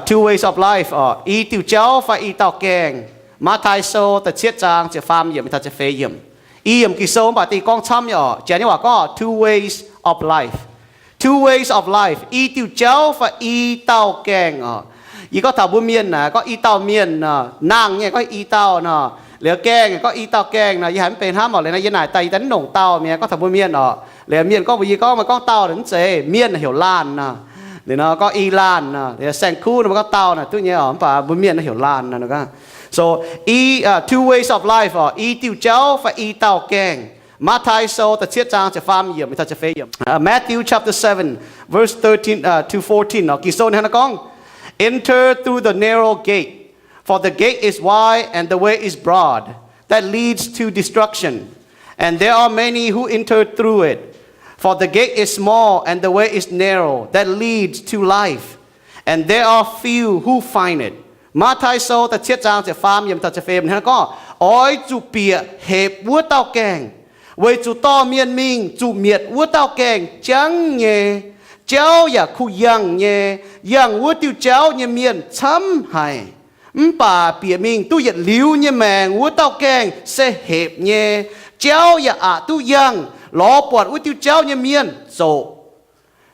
Two ways of life oc, i diuh jauv fai i dauh gaengh. Matv^tai Sou da'cietv zaang ziepc faam yiemc taux ziepc feix yiemc. I yiemc Ging-Sou mv baac da'nyeic gorngv camv nyei oc. Janx nyei waac gorngv two ways of life. Two ways of life, i diuh jauv fai i dauh gaengh oc. Yie gorngv taux mbuo mienh naaic, gorngv i dauh mienh nor, nangh nyei gorngv i dauh nor, liuz gaengh gorngv i dauh gaengh nor, yie haiz mv benx hnamv oc. Liuz nor yie naaic daaih yie daaih mv nongc dauh mi'aqv, gorngv taux mbuo mienh oc. Liuz mienh gorngv mbuox yie gorngv, meih gorngv dauh naaic mv zeiz, mienh heuc laanh nor. Liuz nor gorngv i laanh nor, liuz saeng-kuv nor meih gorngv dauh naaic duqv nyei oc, mv baac mbuo mienh heuc laanh nor. So, i, two ways of life oc, i diuh jauv fai i dauh gaengh. Matv^tai Sou da'cietv zaang ziepc faam yiemc taux ziepc feix yiemc. Matthew chapter seven, verse thirteen, uh, to fourteen oc. Ging-Sou hnangv naaiv gorngv, Enter through the narrow gate, for the gate is wide and the way is broad that leads to destruction, and there are many who enter through it. For the gate is small and the way is narrow that leads to life, and there are few who find it. Matv^tai Sou da'cietv zaang ziepc faam yiemc taux ziepc feix yiemc hnangv naaiv gorngv, Oix zuqc bieqc hepc wuov dauh gaengh, weic zuqc dorh mienh mingh zuqc mietc wuov dauh gaengh jangv nyei. Jauv yaac kuh yangh nyei. Yangh wuov diuh jauv nyei mienh camv haic. Mv baac bieqc mingh duqv yietc liuz nyei maengc wuov dauh gaengh se hepc nyei. Jauv yaac aqc duqv yangh. Lorz buatc wuov diuh jauv nyei mienh zoqc.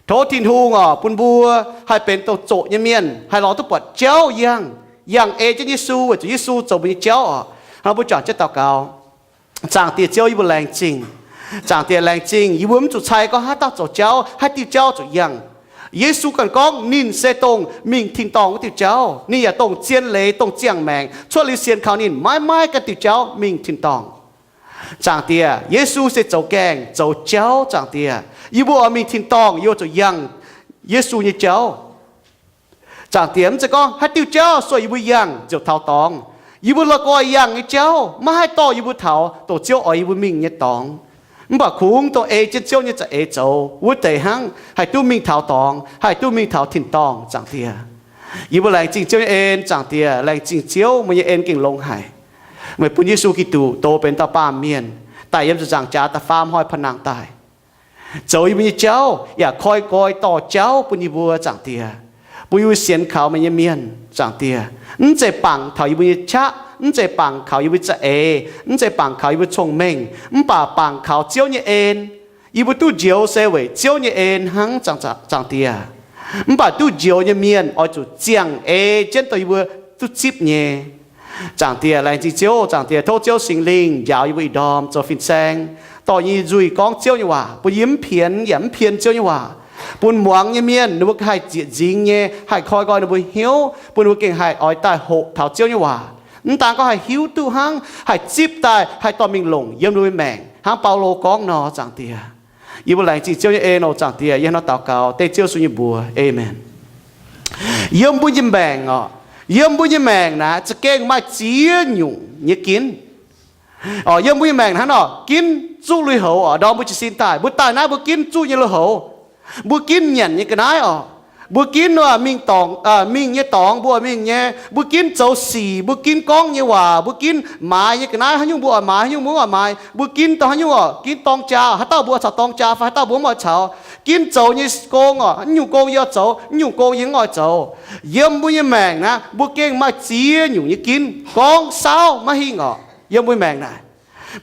Tov Tin-Hungh oc, bun mbuo haih benx dongh zoqc nyei mienh, haih lorz duqv buatc jauv yangh. Yangh ei jienv Yesu weic zuqc Yesu zoux mbuo nyei jauv oc. Hnangv mbuo juangc jienv daux gaux. Zaangc Diex Ziouv, yie mbuo laengz zingh. Zaangc Diex, laengz zingh yie mbuo mv zuqc cai gorngv haaix dauh zoux jauv, haaix diuh jauv zuqc yangh. Yesu ganh gorngv ninh se dongh mingh tin-dorngh wuov diuh jauv. Ninh yaac dongh zien leiz, dongh ziangh maengc. Cuotv liuz sienx kaux ninh maiv maaih ganh diuh jauv mingh tin-dorngh. Zaangc Diex, Yesu se zoux gaengh zoux jauv. Zaangc Diex, yie mbuo oix mingh tin-dorngh yie mbuo zuqc yangh Yesu nyei jauv. Zaangc Diex, mv zeiz gorngv haaix diuh jauv sueih yie mbuo yangh ziouc taux dorngx. Yie mbuo la'guaih yangh nyei jauv maiv haih dorh yie mbuo taux dongh Ziouv oix yie mbuo mingh nyei dorngx. Mv baac kungx dongh ei jienv Ziouv nyei za'eix zoux wuov deix hnangv haih duqv mingh taux dorngx, haih duqv mingh taux tin-dorngh. Zaangc Diex, yie mbuo laengz zingh Ziouv nyei en. Zaangc Diex, laengz zingh Ziouv, meih nyei en gengh longx haic. Meih bun Yesu Giduc doz benx dauh baamh mienh daaih yiem ziepc nzaangc jaax da'faam hnoi pa'nangx daaih, zoux yie mbuo nyei jauv yaac koi nqoi dorh jauv bun yie mbuo. Zaangc Diex, bun yie mbuo sienx kaux meih nyei mienh. Zaangc Diex, mv zeiz bangc taux yie mbuo nyei qaqv, mv zeiz bangc kaux yie mbuo za'eix, mv zeiz bangc kaux yie mbuo cong-mengh, mv baac bangc kaux Ziouv nyei en, yie mbuo duqv njoux se weic Ziouv nyei en hnangv. Zaangc Diex, mv baac duqv njoux nyei mienh oix zuqc ziangh ei jienv dongh yie mbuo duqv zipv nyei. Zaangc Diex, laengz zingh Ziouv. Zaangc Diex, tov Ziouv Singx Lingh njaaux yie mbuo ih ndorm zoux fin-saeng, dorh yie nyei nzuih gorngv Ziouv nyei waac, bun yie mv pienx yaac mv pien Ziouv nyei waac, bun muangx nyei mienh ninh mbuo haih ziec nzingx nyei, haih koi nqoi ninh mbuo hnyouv, bun ninh mbuo gengh haih oix daaih hoqc taux Ziouv nyei waac. Mv daan gorngv haih hiuv duqv hnangv, haih zipv daaih, haih dorh mingh longc yiem ninh mbuo nyei maengc hnangv Baulo gorngv nor. Zaangc Diex, yie mbuo laengz zingh Ziouv nyei en oc. Zaangc Diex, yie hnangv naaiv daux gaux dengv Ziouv Yesu nyei mbuox, aamen. Yiem mbuo nyei maengc oc, yiem mbuo nyei maengc naaic za'gengh maaih ziex nyungc nyei ginv. Oc, yiem mbuo nyei maengc hnangv nor, ginv zuqv lui-houx oc. Ndorm mbuo jiez sin daaih, mbuo daaih naaiv mbuo ginv zuqv nyei lui-houx. Mbuo ginv nyanc nyei ga'naaiv oc. Mbuo ginv mingh dorngx, mingh nyei dorngx mbuo oix mingh nyei. Mbuo ginv zoux sic, mbuo ginv gorngv nyei waac, mbuo ginv maaiz nyei ga'naaiv, haaix nyungc mbuo oix maaiz, haaix nyungc mbuo mv oix maaiz. Mbuo ginv dongh haaix nyungc oc, ginv dorng jaa, haaix dauh mbuo oix caux dorng jaa fai haaix dauh mbuo mv oix caux. Ginv zoux nyei gong oc, haaix nyungc gong yie oix zoux, haaix nyungc gong yie mv oix zoux. Yiem mbuo nyei maengc naaiv, mbuo gengh maaih ziex nyungc nyei ginv, gorngv saauv maiv hingh oc. Yiem mbuo nyei maengc naaic,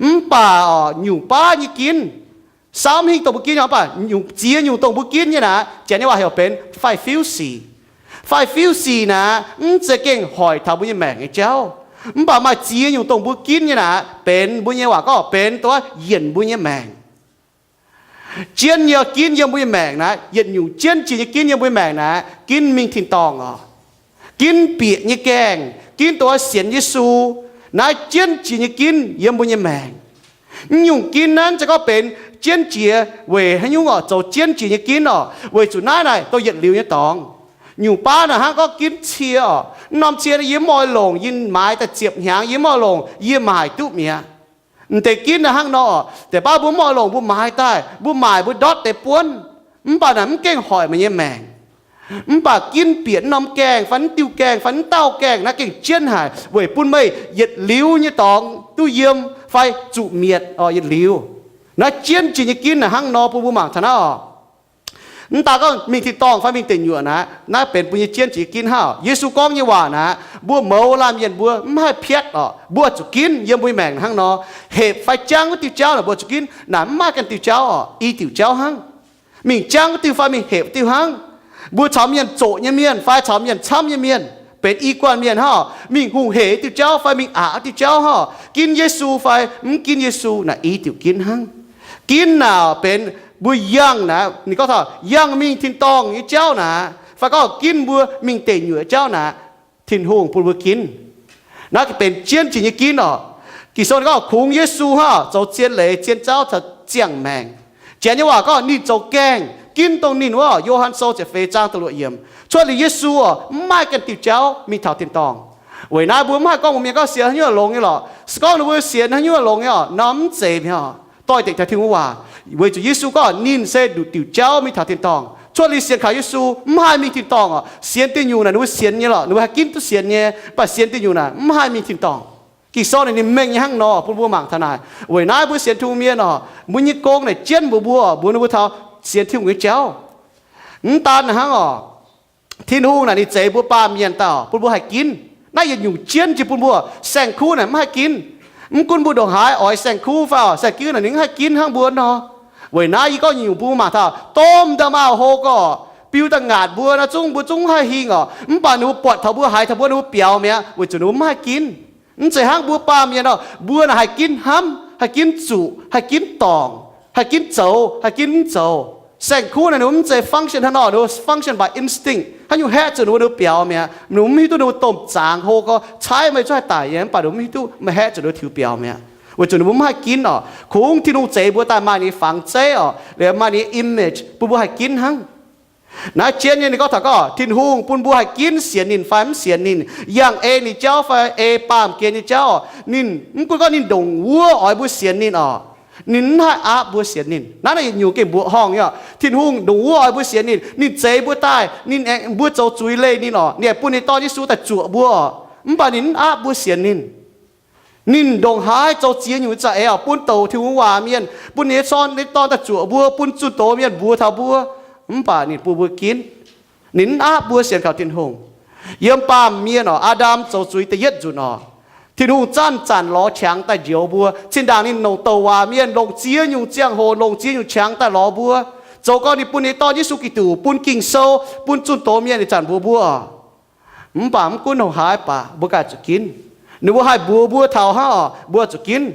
mv baac oc, nyungc baav nyei ginv, saauv maiv hingh dongh mbuo ginv nyei, mv baac nyungc, ziex nyungc dongh mbuo ginv nyei naaic, Janx nyei waac heuc benx faix-fiuv sic. Faix-fiuv sic naaic, mv zeiz gengh hoic taux mbuo nyei maengc nyei jauv. Mv baac maaih ziex nyungc dongh mbuo ginv nyei naaic, benx mbuo nyei waac gorngv benx dongh yienc mbuo nyei maengc. Jienv nyei ginv yiem mbuo nyei maengc naaiv, yietc nyungc jienv jiex nyei ginv yiem mbuo nyei maengc naaiv, ginv mingh tin-dorngh oc. Ginv bieqc nyei gaengh, ginv dongh sienx Yesu, naaiv jienv jiex nyei ginv yiem mbuo nyei maengc. Mv nyungc ginv naaiv mv zeiz gorngv benx jienv jiex weic haaix nyungc oc, zoux jienv jiex nyei ginv oc, weic zuqc naaiv naaic dongh yietc liuz nyei dorngx. Nyungc baav naaic hnangv gorngv ginv cie oc. Mv norm cie yie mv oix longc, yie maaiz daaih ziepc hnyangx yie mv oix longc, yie maaic duqv mi'aqv. M'deix ginv naaiv hnangv nor oc, deix baav mbuo mv oix longc mbuo maaiz daaih, mbuo maaic mbuo ndortv deix buonv. Mv baac naaic mv gengh hoic meih nyei maengc. Mv baac ginv bieqc mv norm gaengh fai mv diuh gaengh fai mv dauh gaengh naaiv gengh jienv haic weic bun meih yietc liuz nyei dorngx duqv yiem fai zuqc mietc oc, yietc liuz. Naaiv jienv jiex nyei ginv naaic hnangv nor bun mbuo mangc taux naaiv oc. Mv daaih gorngv mingh tin-dorngh fai mingh deic nyuoqc naaic, naaiv benx mbuo nyei jienv jiex ginv hnangv oc. Yesu gorngv nyei waac naaic, mbuo mouz laanh mienh mbuo mv haih piatv oc. Mbuo zuqc ginv yiem mbuo maengc hnangv nor. Hepc fai jangv wuov diuh jauv naaic mbuo zuqc ginv. Naaic mv maaih ganh diuh jauv oc, i diuc jauv hnangv. Mingh jangv wuov diuh fai mingh hepc wuov diuh hnangv. Mbuo caux mienh zoqc nyei mienh fai caux mienh camv nyei mienh, benx i guanh mienh hnangv oc. Mingh hungh hec diuh jauv fai mingh aqc diuh jauv hnangv oc. Ginv Yesu fai mv ginv Yesu naaic i diuc ginv hnangv. Ginv naaic benx mbuo yangh naaic, ninh gorngv taux yangh mingh tin-dorngh nyei jauv naaic, fai gorngv ginv mbuo mingh deic nyuoqc jauv naaic, Tin-Hungh bun mbuo ginv. Naaiv benx jienv jiex nyei ginv oc. Ging-Sou ninh gorngv kungx Yesu hnangv oc, zoux zien leiz zien jauv caux ziangh maengc. Janx nyei waac gorngv ninh zoux gaengh ginv dongh ninh wuov. Yo^han Sou ziepc feix zaang da'luoqc yiemc. Cuotv liuz Yesu oc, mv maaih ganh diuh jauv mingh taux tin-dorngh. Weic naaiv mbuo mv haih gorngv mbuox mienh gorngv sienx haaix nyungc longx nyei lorqc. Se gorngv ninh mbuo sienx haaix nyungc longx nyei oc, nor mv zeiz mi'aqv oc. Doix-dekc taux Tin-Hungh waac, weic zuqc Yesu gorngv ninh se nduqc diuc jauv mingh taux tin-dorngh. Cuotv liuz sienx kaux Yesu mv haih mingh tin-dorngh oc. Sienx deic nyungc naaic ninh mbuo sienx nyei lorqc, ninh mbuo haih ginv duqv sienx nyei. Mv baac sienx deic nyungc naaic mv haih mingh tin-dorngh. Ging-Sou naaic ninh mengh nyei hnangv nor bun mbuo mangc taux naaic. Weic naaiv mbuo sienx Tin-Hungh mienh oc, mbuo nyei gong naaic jienv mbuox mbuo, mbuox ninh mbuo taux sienx Tin-Hungh nyei jauv. Mv daan hnangv oc, Tin-Hungh naaic ninh zeix mbuo baamh mienh daaih bun mbuo haih ginv. Naaiv yietc nyungc jienv jiex bun mbuo. Saeng-kuv naaic mv haih ginv. Mv gunv mbuo ndongc haaix oix saeng-kuv fai oc, saeng-kuv naaic ninh mv haih ginv hnangv mbuo nor. Weic naaiv yie gorngv nyungc-nyungc bun mbuo mangc taux, domh nda'maauh hlo gorqv biu daaih ngaatc mbuo nor zungv mbuo zungv mv haih hingh oc. Mv baac ninh mbuo buatc taux mbuo, haiz taux mbuo, ninh mbuo biaux mi'aqv, weic zuqc ninh mbuo mv haih ginv. Mv zeiz hnangv mbuo baamh mienh oc, mbuo naaic haih ginv hnamv, haih ginv zuqc, haih ginv dorngc, haih ginv zoux, haih ginv mv zoux. Saeng-kuv naaic ninh mbuo mv zeiz function hnangv nor, ninh mbuo function by instinct. Haaix nyungc haeqv zuqc ninh mbuo, ninh mbuo biaux mi'aqv. Ninh mbuo mv hiuv duqv ninh mbuo domh zaangc hlo gorqv caaiv meih zungv haih daic nyei, mv baac ninh mbuo mv hiuv duqv meih haeqv zuqc ninh mbuo tiux biaux mi'aqv. Weic zuqc ninh mbuo mv haih ginv oc. Kungx Tin-Hungh zeix mbuo daaih maaih ninh nyei fangx zeiv oc, liemh maaih ninh nyei image bun mbuo haih ginv hnangv. Naaiv jienv nyei ninh gorngv taux gorngv Tin-Hungh bun mbuo haih ginv sienx ninh fai mv sienx ninh, yangh ei ninh jauv fai ei baamh gen nyei jauv. Ninh mv gunv gorngv ninh ndongc wuov oix mbuo sienx ninh oc, ninh mv haih aapv mbuo sienx ninh. Naaiv naaiv yietc nyungc gengh mbuoqc horngh nyei oc. Tin-Hungh ndongc wuov oix mbuo sienx ninh, ninh zeix mbuo daaih, ninh aengx mbuo zoux zuiz leih ninh oc, ninh aengx bun ninh nyei Dorn Yesu daaih zuoqc mbuo oc, mv baac ninh mv aapv mbuo sienx ninh. Ninh ndongc haaix zoux ziex nyungc nyei za'eix oc, bun douc Tin-Hungh waac mienh, bun ninh nyei Dorn, ninh nyei Dorn daaih zuoqc mbuo, bun zunh doz mienh mbuox taux mbuo. Mv baac ninh bun mbuo ginv. Ninh mv aapv mbuo sienx kaux Tin-Hungh. Yiem baamh mienh oc, Aa^ndam zoux zuiz da'yietv nzunc oc, Tin-Hungh zanc-zanc lorz qangx daaih njoux mbuo. Zinh ndaangc ninh longc douc waac mienh, longc ziex nyungc ziangh hoc, longc ziex nyungc qangx daaih lorz mbuo. Zoux gau ninh bun ninh nyei Dorn Yesu Giduc, bun Ging-Sou, bun zunh doz mienh ih zanc mbuox mbuo oc. Mv baac mv gunv ndongc haaix baac mbuo ganh zuqc ginv. Ninh mbuo haih mbuox mbuo taux hnangv oc, mbuo zuqc ginv.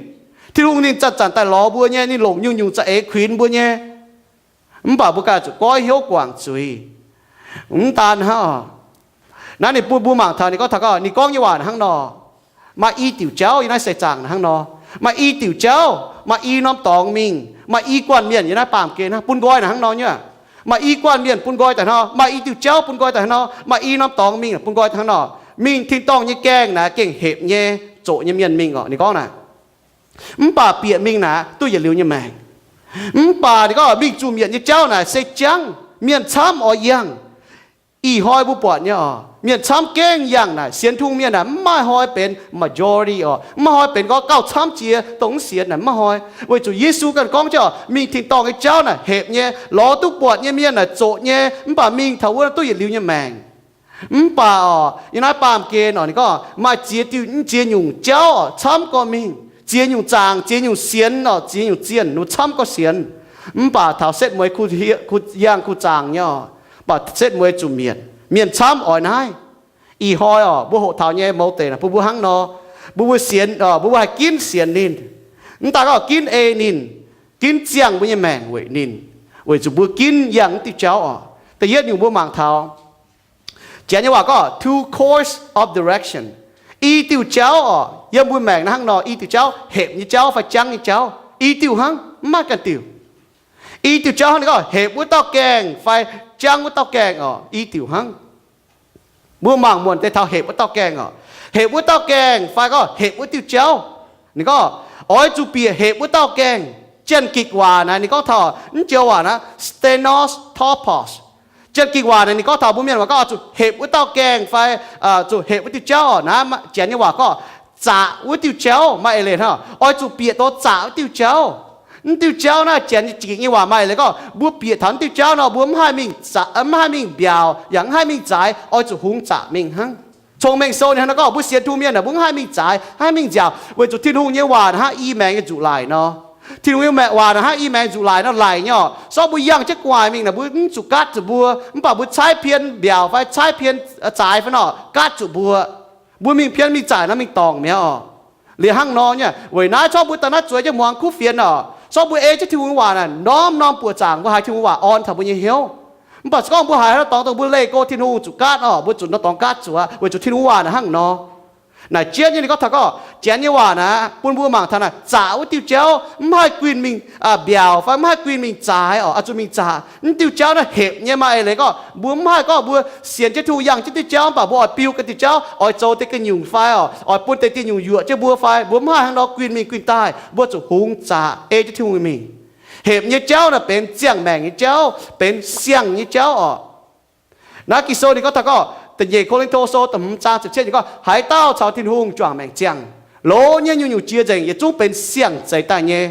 Tin-Hungh ninh zanc-zanc daaih lorz mbuo nyei, ninh longc nyungc-nyungc za'eix kuinx mbuo nyei. Mv baac mbuo ganh zuqc goiv hnyouv guangc zuiz. Mv daan hnangv oc, naaiv ninh bun mbuo mangc taux, ninh gorngv taux gorngv, ninh gorngv nyei waac hnangv nor. Maaih i diuc jauv yiem naaiv seix zaangc hnangv nor. Maaih i diuc jauv, maaih i norm dorngx mingh, maaih i guanh mienh yiem naaiv baamh gen hnangv, bun nqoi naaic hnangv nor nyei. Maaih i guanh mienh bun nqoi daaih hnangv nor, maaih i diuh jauv bun nqoi daaih hnangv nor, maaih i norm dorngx mingh bun nqoi daaih hnangv nor. Mingh tin-dorngh nyei gaengh naaic gengh hepc nyei, zoqc nyei mienh mingh oc, ninh gorngv naaic. Mv baac bieqc mingh naaic duqv yietc liuz nyei maengc. Mv baac ninh gorngv mingh zuqc mietc nyei jauv naaic se jangv, mienh camv oix yangh. Ih hnoi mbuo buatc nyei oc, mienh camv gengh yangh naaic, sienx Tin-Hungh mienh naaic mv maaih hnoi benx majority oc, mv maaih hnoi benx gorngv gauh camv jiex dongh mv sienx naaic, mv maaih hnoi. Weic zuqc Yesu ganh gorngv jienv oc, mingh tin-dorngh nyei jauv naaic hepc nyei, lorz duqv buatc nyei mienh naaic zoqc nyei, mv baac mingh taux wuov duqv yietc liuz nyei maengc. Mv baac oc, yiem naaiv baamh gen oc, ninh gorngv maaih ziex diuh, ziex nyungc jauv oc, camv gorqv mingh. Ziex nyungc zaangc, ziex nyungc sienx oc, ziex nyungc zienh, ninh camv gorqv sienx. Mv baac taux setv mueiz kuh, yangh kuh zaangc nyei oc, mv baac setv mueiz zuqc mietc. Mienh camv oix naaiv. Ih hnoi oc, mbuo hoqc taux nyei mouz deic naaic bun mbuo hnangv nor, mbuo, mbuo sienx oc, mbuo, mbuo haih ginv sienx ninh. Mv daan gorngv ginv ei ninh, ginv ziangh mbuo nyei maengc weic ninh, weic zuqc mbuo ginv yangh mv diuh jauv oc. Da'yietv nyungc mbuo mangc taux, Janx nyei waac gorngv two course of direction. I diuh jauv oc, yiem mbuo maengc naaiv hnangv nor, i diuh jauv, hepc nyei jauv fai jangv nyei jauv, i diuh hnangv, mv maaih ganh diuh. I diuh jauv hnangv, ninh gorngv hepc wuov dauh gaengh fai jangv wuov dauh gaengh oc, i diuh hnangv. Mbuo mangc muonc deix taux hepc wuov dauh gaengh oc. Hepc wuov dauh gaengh fai gorngv hepc wuov diuh jauv. Ninh gorngv oix zuqc bieqc hepc wuov dauh gaengh. Janx-Gikc waac naaic ninh gorngv taux, mv joux waac naaiv, stenos topos. Janx-Gikc waac naaic ninh gorngv taux mbuo mienh waac gorngv oix zuqc hepc wuov dauh gaengh fai zuqc hepc wuov diuh jauv oc. Naaiv Janx nyei waac gorngv zaqc wuov diuh jauv, maaih eix leiz hnangv, oix zuqc bieqc douz zaqc wuov diuh jauv. Mv diuh jauv naaiv, Janx nyei jiex nyei waac maaih leiz gorngv mbuo bieqc taux mv diuh jauv nor, mbuo mv haih mingh zaqc, mv haih mingh mbiaauc, yaac mv haih mingh zaaix, oix zuqc hungx zaqc mingh hnangv. Cong-Mengh Sou ninh hnangv naaiv gorngv mbuo sienx tungh mienh naaic, mbuo mv haih mingh zaaix, mv haih mingh nziaauc, weic zuqc Tin-Hungh nyei waac naaic hnangv i maengx nyei nzuqc laic nor. Tin-Hungh nyei waac naaic hnangv i maengx nzuqc laic nor, laic nyei orqc. Sortv mbuo yangh jienv gu'nguaaic mingh naaic, mbuo mv zuqc gaatv zuqc mbuo, mv baac mbuo caaiv pien mbiaauc fai caaiv pien zaaix fai nor, gaatv zuqc mbuo. Mbuo mingh pien mingh zaaix nor mingh dorngc mi'aqv orqc. Liuz hnangv nor nyei, weic naaiv corc mbuo daaih naaiv zueiz jienv muangx kuv fienx orqc. Corc mbuo ei jienv Tin-Hungh nyei waac naaic norm-norm buoqc zaangc, mbuo haiz Tin-Hungh waac orn taux mbuo nyei hnyouv. Mv baac se gorngv mbuo haiz haaix norm dorngx dongh mbuo leih go Tin-Hungh zuqc gaatv orqc, mbuo zuqc norm dorngx gaatv zuqc aqv, weic zuqc Tin-Hungh waac naaic hnangv nor. Naaic jienv nyei ninh gorngv taux gorngv Janx nyei waac naaic bun mbuo mangc taux naaic, zaqc wuov diuh jauv mv haih guinh mingh mbiaauc fai mv haih guinh mingh zaaix orqc, oix zuqc mingh zaqc. Mv diuh jauv naaiv hepc nyei, maaih eix leiz gorngv mbuo mv haih gorngv mbuo sienx jienv Tin-Hungh yangh jienv diuh jauv mv baac mbuo oix biu ganh diuh jauv, oix zoux deix ganh nyungc fai orqc, oix bun deix diuh nyungc yuoqc jienv mbuo fai, mbuo mv haih hnangv nor guinh mingh guinh daaih, mbuo zuqc hungx zaqc ei jienv Tin-Hungh mingh. Hepc nyei jauv naaic benx ziangh maengc nyei jauv, benx siang nyei jauv orqc. Naaiv Ging-Sou ninh gorngv taux gorngv, da'nyeic Ko^lin^to Sou da'hmz zaang ziepc cietv ninh gorngv, haaix dauh caux Tin-Hungh juangc maengc ziangh, loz nyei nyungc-nyungc jiex nzengc yietc zungv benx siang-zeix daaih nyei.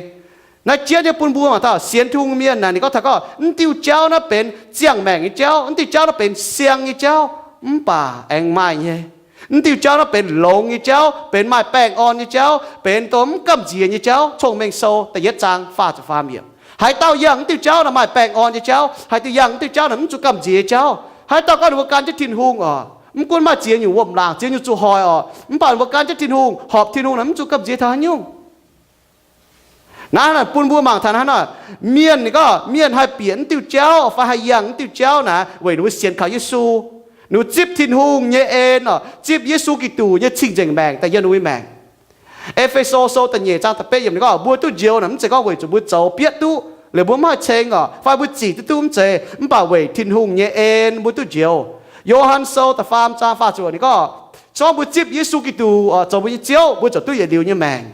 Naaiv jienv nyei bun mbuo mangc taux sienx Tin-Hungh mienh naaic ninh gorngv taux gorngv, mv diuh jauv naaiv benx ziangh maengc nyei jauv, mv diuh jauv naaiv benx siang nyei jauv, mv baac aengx maaih nyei. Mv diuh jauv naaiv benx longx nyei jauv, benx maaih baengh orn nyei jauv, benx dongh mv gamh nziex nyei jauv. Cong-Mengh Sou da'yietv zaang faah ziepc faam yiemc. Haaix dauh yangh mv diuh jauv naaic maaih baengh orn nyei jauv. Haaix dauh yangh mv diuh jauv naaic mv zuqc gamh nziex nyei jauv. Haaix dauh gorngv ninh mbuo gan jienv Tin-Hungh orqc, mv gunv maaih ziex nyungc wuom-laangc, ziex nyungc zuqc hoic orqc, mv baac ninh mbuo gan jienv Tin-Hungh, horpc Tin-Hungh naaic mv zuqc gamh nziex taux haaix nyungc. Naaiv naaic bun mbuo mangc taux naaiv naaic, mienh ninh gorngv mienh haih bieqc mv diuh jauv fai haih yangh mv diuh jauv naaic weic ninh mbuo sienx kaux Yesu. Ninh mbuo zipv Tin-Hungh nyei en orqc, zipv Yesu Giduc nyei cing-nzengc maengc daaih yiem ninh mbuo nyei maengc. E^fe^so Sou da'nyeic zaang da'betv yiemc ninh gorngv, mbuo duqv njoux naaic mv zeiz gorngv weic zuqc mbuo zoux bietv duqv liuz mbuo mv haih ceng orqc, fai mbuo zic duqv duqv, mv zeiz, mv baac weic Tin-Hungh nyei en mbuo duqv njoux. Yo^han Sou da'faam zaang faah ziepc luoqc ninh gorngv, se gorngv mbuo zipv Yesu Giduc orqc zoux mbuo nyei Ziouv, mbuo ziouc duqv yietc liuz nyei maengc.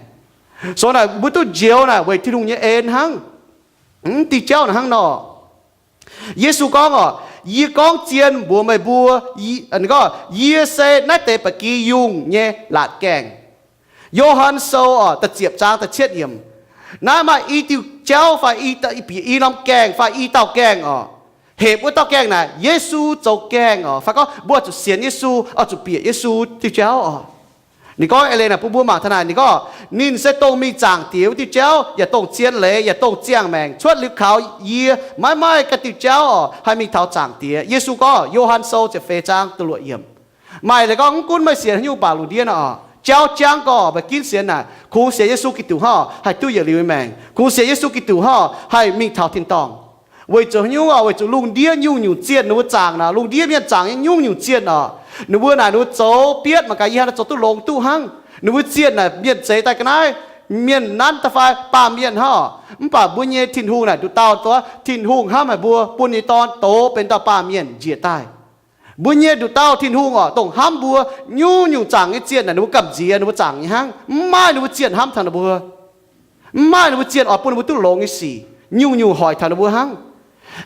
So naaic mbuo duqv njoux naaic weic Tin-Hungh nyei en hnangv. Mv diuh jauv naaic hnangv nor. Yesu gorngv orqc, yie gorngv zien mbuox meih mbuo, gorngv, yie se naaiv deix ba'gi yungh nyei laatc gaengh. Yo^han Sou orqc, da'ziepc zaang da'cietv yiemc. Naaiv maaih i diuh jauv fai i, bieqc i norm gaengh fai i dauh gaengh orqc. Hepc wuov dauh gaengh naaic Yesu zoux gaengh orqc. Fai gorngv mbuo zuqc sienx Yesu, oix zuqc bieqc Yesu diuh jauv orqc. Ninh gorngv eix leiz naaic bun mbuo mangc taux naaic, ninh gorngv ninh se dongh mingh Zaangc Diex wuov diuh jauv, yaac dongh zien leiz, yaac dongh ziangh maengc. Cuotv liuz kaux yie maiv maaih ganh diuh jauv orqc haih mingh taux Zaangc Diex. Yesu gorngv, Yo^han Sou ziepc feix zaang da'luoqc yiemc. Maaih leiz gorngv mv gunv meih sienx haaix nyungc baac lungh ndiev nor, jauv jangv gorngv meih ginv sienx naaic, kungx sienx Yesu Giduc hnangv haih duqv yietc liuz nyei maengc. Kungx sienx Yesu Giduc hnangv haih mingh taux tin-dorngh. Weic zuqc haaix nyungc orqc? Weic zuqc lungh ndiev nyungc-nyungc zienh ninh mbuo zaangc naaic, lungh ndiev mienh zaangc nyei nyungc-nyungc zienh orqc, ninh mbuo naaic ninh mbuo zoux bietv mangc gaax yie hnangv naaiv zoux duqv longx duqv hnangv. Ninh mbuo zienh naaic mienh zeix daaih ga'naaiv, mienh nanv daaih fai baamh mienh hnangv orqc. Mv baac mbuo nyei Tin-Hungh naaic nduqc dauh dongh Tin-Hungh hnamv haic mbuo, bun ninh nyei Dorn doz benx dauh baamh mienh njiec daaih. Mbuo nyei nduqc dauh Tin-Hungh orqc, dongh hnamv mbuo. Nyungc-nyungc zaangc nyei zienh naaic ninh mbuo gamh nziex ninh mbuo zaangc nyei hnangv. Mv maaih ninh mbuo zienh hnamv taux ninh mbuo. Mv maaih ninh mbuo zienh oix bun ninh mbuo duqv longx nyei sic. Nyungc-nyungc hoic taux ninh mbuo hnangv.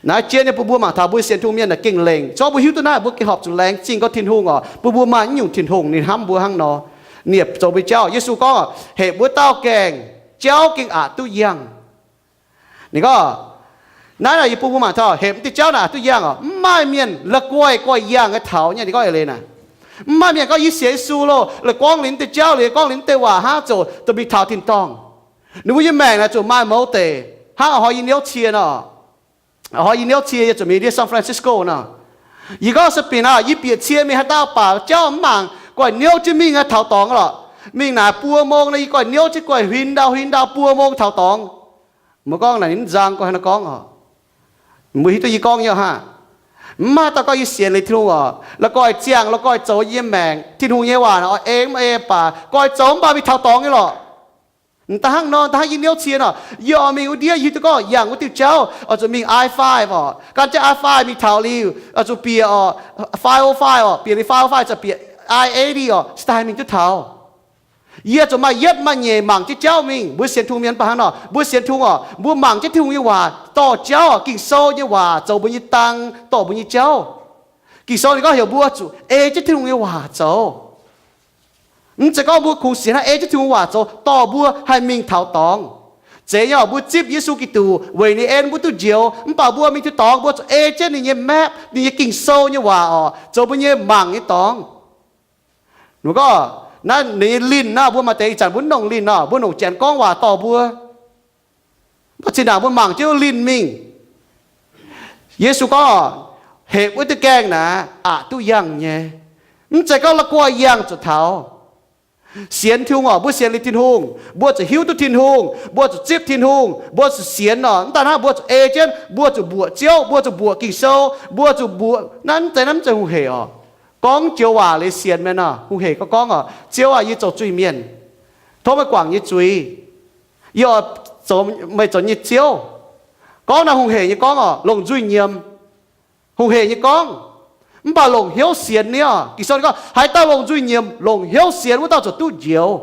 Naaiv jien nyei bun mbuo mangc taux mbuo sienx Tin-Hungh mienh naaic gengh lengc. Zorqv mbuo hiuv duqv naaiv, mbuo gengh horpc zuqc laengz zingh gorngv Tin-Hungh orqc, bun mbuo maaih naaiv nyungc Tin-Hungh ninh hnamv mbuo hnangv nor, ninh yaac zoux mbuo jauv. Yesu gorngv, hepc wuov dauh gaengh, jauv gengh aqc duqv yangh. Ninh gorngv, naaiv naaic yie bun mbuo mangc taux hepc wuov diuh jauv naaic aqc duqv yangh orqc, mv maaih mienh la'guaih guaih yangh nyei taux nyei. Ninh gorngv eix leiz naaic, mv maaih mienh gorngv yie sienx Yesu loh, la'guaih gorngv liuz wuov diuh jauv, liuz gorngv liuz wuov diuh waac hnangv ziouc dorh mingh taux tin-dorngh. Ninh mbuo nyei maengc naaic zuqc maaih mouz deic hnangv a'hnoi yie niouv cie nor. A'hnoi yie niouv cie yie zuqc mingh ndiev San Francisco nor. Yie gorngv se bieqc naaic yie bieqc cie mingh haaix dauh baac jauv mv mangc, guaih niouv jienv mingh taux dorngx lorqc. Mingh naaic buo mong nor yie guaih niouv jienv guaih huin ndau huin ndau buo mong taux dorngx. Mbuo gorngv naaic ninh mv nzang gorngv haaix nor gorngv oc. Mbuo hiuv duqv yie gorngv nyei hnangv. Mv maaih dauh gorngv yie sienx liuz Tin-Hungh oc, la'guaih ziangh la'guaih zoux yie nyei maengc, Tin-Hungh nyei waac oix ei mv ei baac guaih zoux mv baac mingh taux dorngx nyei lorqc. M'daaih hnangv nor, m'daaih hnangv yie niouv cie nor, yie oix mingh wuov ndiev yie hiuv duqv gorngv yangh wuov diuh jauv oix zuqc mingh I five oc, gan jienv I five mingh taux liuz oix zuqc bieqc oc, five oh five oc, bieqc liuz five oh five ziouc bieqc I eighty oc, se daaih mingh duqv taux. Yie zuqc maaih yietv maaih nyeic mangc jienv jauv mingh. Mbuo sienx Tin-Hungh mienh mv baac hnangv nor, mbuo sienx Tin-Hungh oc, mbuo mangc jienv Tin-Hungh nyei waac, dorh jauv oc, Ging-Sou nyei waac zoux mbuo nyei dang, dorh mbuo nyei jauv. Ging-Sou ninh gorngv heuc mbuo zuqc ei jienv Tin-Hungh nyei waac zoux. Mv zeiz gorngv mbuo kungx sienx hnangv, ei jienv Tin-Hungh waac zoux dorh mbuo haih mingh taux dorngx. Zeiz nyei oc, mbuo zipv Yesu Giduc weic ninh en mbuo duqv njoux, mv baac mbuo mingh tin-dorngx mbuo zuqc ei jienv ninh nyei mapv, ninh nyei Ging-Sou nyei waac oc, zoux mbuo nyei mangc nyei dorngx. Ninh gorngv, naaiv ninh nyei linh naaiv, mbuo maaih deix ih zanc mbuo mv nongc linh nor, mbuo nongc janx gorngv waac dorh mbuo. Mv baac zinh ndaangc mbuo mangc jienv wuov linh mingh. Yesu gorngv, hepc wuov diuh gaengh naaic aqc duqv yangh nyei. Mv zeiz gorngv la'guaih yangh zuqc taux. Sienx Tin-Hungh oc, mbuo sienx liuz Tin-Hungh, mbuo zuqc hiuv duqv Tin-Hungh, mbuo zuqc zipv Tin-Hungh, mbuo zuqc sienx oc. Mv daaih hnangv, mbuo zuqc ei jienv, mbuo zuqc mbuoqc Ziouv, mbuo zuqc mbuoqc Ging-Sou, mbuo zuqc mbuoqc naaiv, mv zeiz, naaiv mv zeiz hungh hec oc. Gorngv joux waac liuz sienx mienh nor, hungh hec gorngv, gorngv oc, Ziouv aah, yie zoux zuiz-mienh, tov meih guangc yie zuiz. Yie oix zoux meih zoux nyei Ziouv. Gorngv naaiv hungh hec nyei gorngv oc, longc nzuih nyiemz. Hungh hec nyei gorngv, mv baac longc hnyouv sienx ni oc. Ging-Sou ninh gorngv, haaix dauh longc nzuih nyiemz, longc hnyouv sienx, wuov dauh ziouc duqv njoux.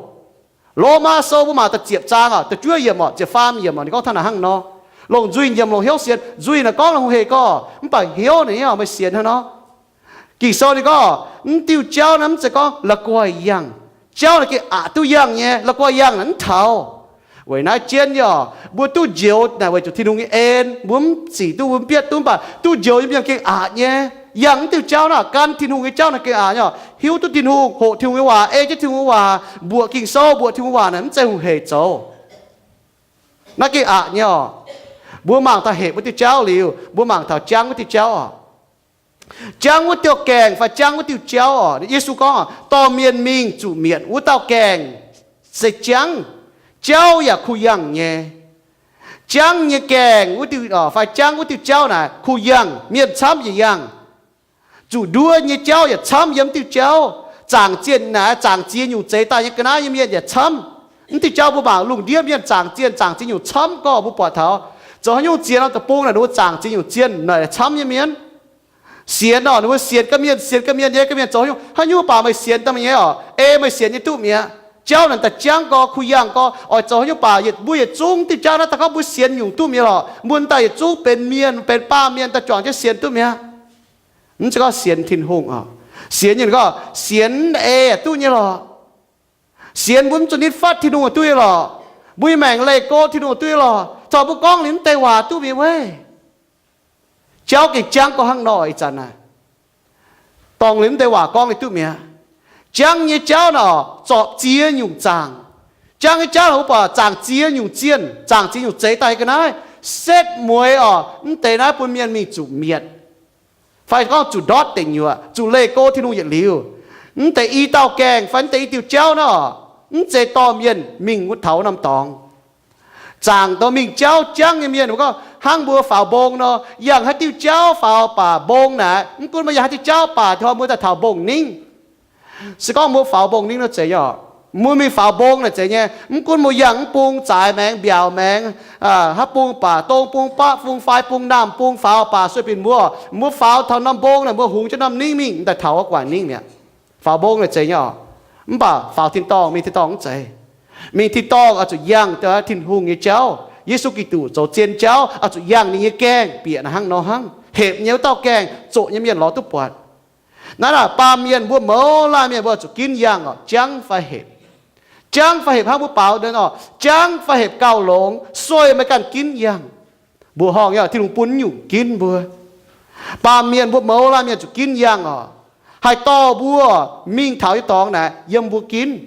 Lomaa Sou mbuo mangc da'ziepc zaang oc, da'juov yiemc oc, ziepc faam yiemc oc, ninh gorngv hnangv naaic hnangv nor. Longc nzuih nyiemz, longc hnyouv sienx. Nzuih naaic gorngv longc hungh hec gorngv, mv baac hnyouv naaic nyei oc, meih sienx hnangv nor. Ging-Sou ninh gorngv, mv diuh jauv naaiv mv zeiz gorngv la'guaih yangh. Jauv naaic gengh aqc duqv yangh nyei, la'guaih yangh naaic mv taux. Weic naaiv jienv nyei oc, mbuo duqv njoux naaic weic zuqc Tin-Hungh nyei en, mbuo mv zic duqv, mbuo mv bietv duqv, mv baac duqv njoux nyei mienh gengh aqc nyei. Yangh mv diuh jauv naaic, gan Tin-Hungh nyei jauv naaic gengh aqc nyei oc. Hiuv duqv Tin-Hungh, hoqc Tin-Hungh nyei waac, ei jienv Tin-Hungh nyei waac, mbuoqc Ging-Sou, mbuoqc Tin-Hungh waac naaic mv zeiz hungh hec zoux. Naaiv gengh aqc nyei oc. Mbuo mangc taux hepc wuov diuh jauv liuz, mbuo mangc taux jangv wuov diuh jauv oc. Jangv wuov diuh gaengh fai jangv wuov diuh jauv oc. Yesu gorngv, dorh mienh mingh zuqc mietc wuov dauh gaengh se jangv, jauv yaac kuh yangh nyei. Jangv nyei gaengh wuov diuh, fai jangv wuov diuh jauv naaic kuh yangh, mienh camv yaac yangh. Zuqc nduov nyei jauv yaac camv yiem diuh jauv. Zaangc zienh naaic, zaangc ziex nyungc zeix daaih nyei ga'naaiv nyei mienh yaac camv. Mv diuh jauv mbuo mangc lungh ndiev mienh zaangc zienh, zaangc ziex nyungc camv gorqv mbuo buatc taux. Zoux haaix nyungc ziex norm deic-bung naaic ninh mbuo zaangc ziex nyungc zienh naaic camv nyei mienh. Sienx oc, ninh mbuo sienx ga'mienh, sienx ga'mienh, yie ga'mienh zoux haaix nyungc, haaix nyungc baac meih sienx daaih nyei oc, ei meih sienx nyei duqv mi'aqv. Jauv naaic daaih jangv gorx, kuh yangh gorx, oix zoux haaix nyungc baac yietc, mbuo yietc zungv diuh jauv naaiv daaih gorngv mbuo sienx nyungc duqv mi'aqv lorqc. Mbuo daaih yietc zungv benx mienh, benx baamh mienh daaih juangc jienv sienx duqv mi'aqv. Mv zeiz gorngv sienx Tin-Hungh oc. Sienx nyungc gorngv sienx ei duqv nyei lorqc. Sienx mbuo mv zuqc nitv fatv Tin-Hungh duqv nyei lorqc. Mbuo nyei maengc leih go Tin-Hungh duqv nyei lorqc. Corc mbuo gorngv liuz mv deix waac duqv mi'aqv weic. Jauv gengh jangv gorx hnangv nor ih zanc naaic. Dorngc liuz mv deix waac gorngv liuz duqv mi'aqv. Jangv nyei jauv naaic zorpc ziex nyungc zaangc. Jangv nyei jauv naaic mbuo buatc zaangc ziex nyungc zienh, zaangc ziex nyungc zeix daaih ga'naaiv, setv mueiz oc, mv deix naaiv bun mienh mingh zuqc mietc. Fai gorngv zuqc ndortv deic nyuoqc, zuqc leih go Tin-Hungh yietc liuz. Mv deix i dauh gaengh fai mv deix i diuh jauv naaiv oc, mv zeiz dorh mienh mingh wuov taux norm dorngx. Zaangc dorh mingh jauv jangv nyei mienh, mbuo gorngv hnangv mbuo faaux mbong nor, yangh haaix diuh jauv faaux baac mbong naaic, mv gunv mbuo yangh haaix diuh jauv baac, hnoi mbuo daaih taux mbong ningv. Se gorngv mbuo faaux mbong ningv nor zeiz nyei oc. Mbuo mingh faaux mbong naaic zeiz nyei, mv gunv mbuo yangh mv bung, zaaix maengx, mbiaauc maengx, haaix bung baac, dong bung, baqv bung, fai bung, naamh bung faaux baac, sueih binc mbuo, mbuo faaux taux norm mbong naaic, mbuo hungx jienv norm ningv mingh, daaih taux wuov guangc ningv mi'aqv. Faaux mbong naaic zeiz nyei oc. Mv baac faaux tin-dorngh, mingh tin-dorngh mv zeiz. Mingh tin-dorngh oix zuqc yangh Tin-Hungh nyei jauv. Yesu Giduc zoux zien jauv, oix zuqc yangh ninh nyei gaengh bieqc naaic hnangv nor hnangv. Hepc nyei wuov dauh gaengh zoqc nyei mienh lorz duqv buatc. Naaiv naaic baamh mienh mbuo mouz laanh mienh mbuo zuqc ginv yangh oc, jangv fai hepc. Jangv fai hepc hnangv mbuo baaux nor, jangv fai hepc gauh longx, sueih meih ganh ginv yangh. Mbuoqc horngh nyei oc, Tin-Hungh bun nyungc ginv mbuo. Baamh mienh mbuo mouz laanh mienh zuqc ginv yangh oc. Haih dorh mbuo mingh taux nyei dorngx naaic yiem mbuo ginv.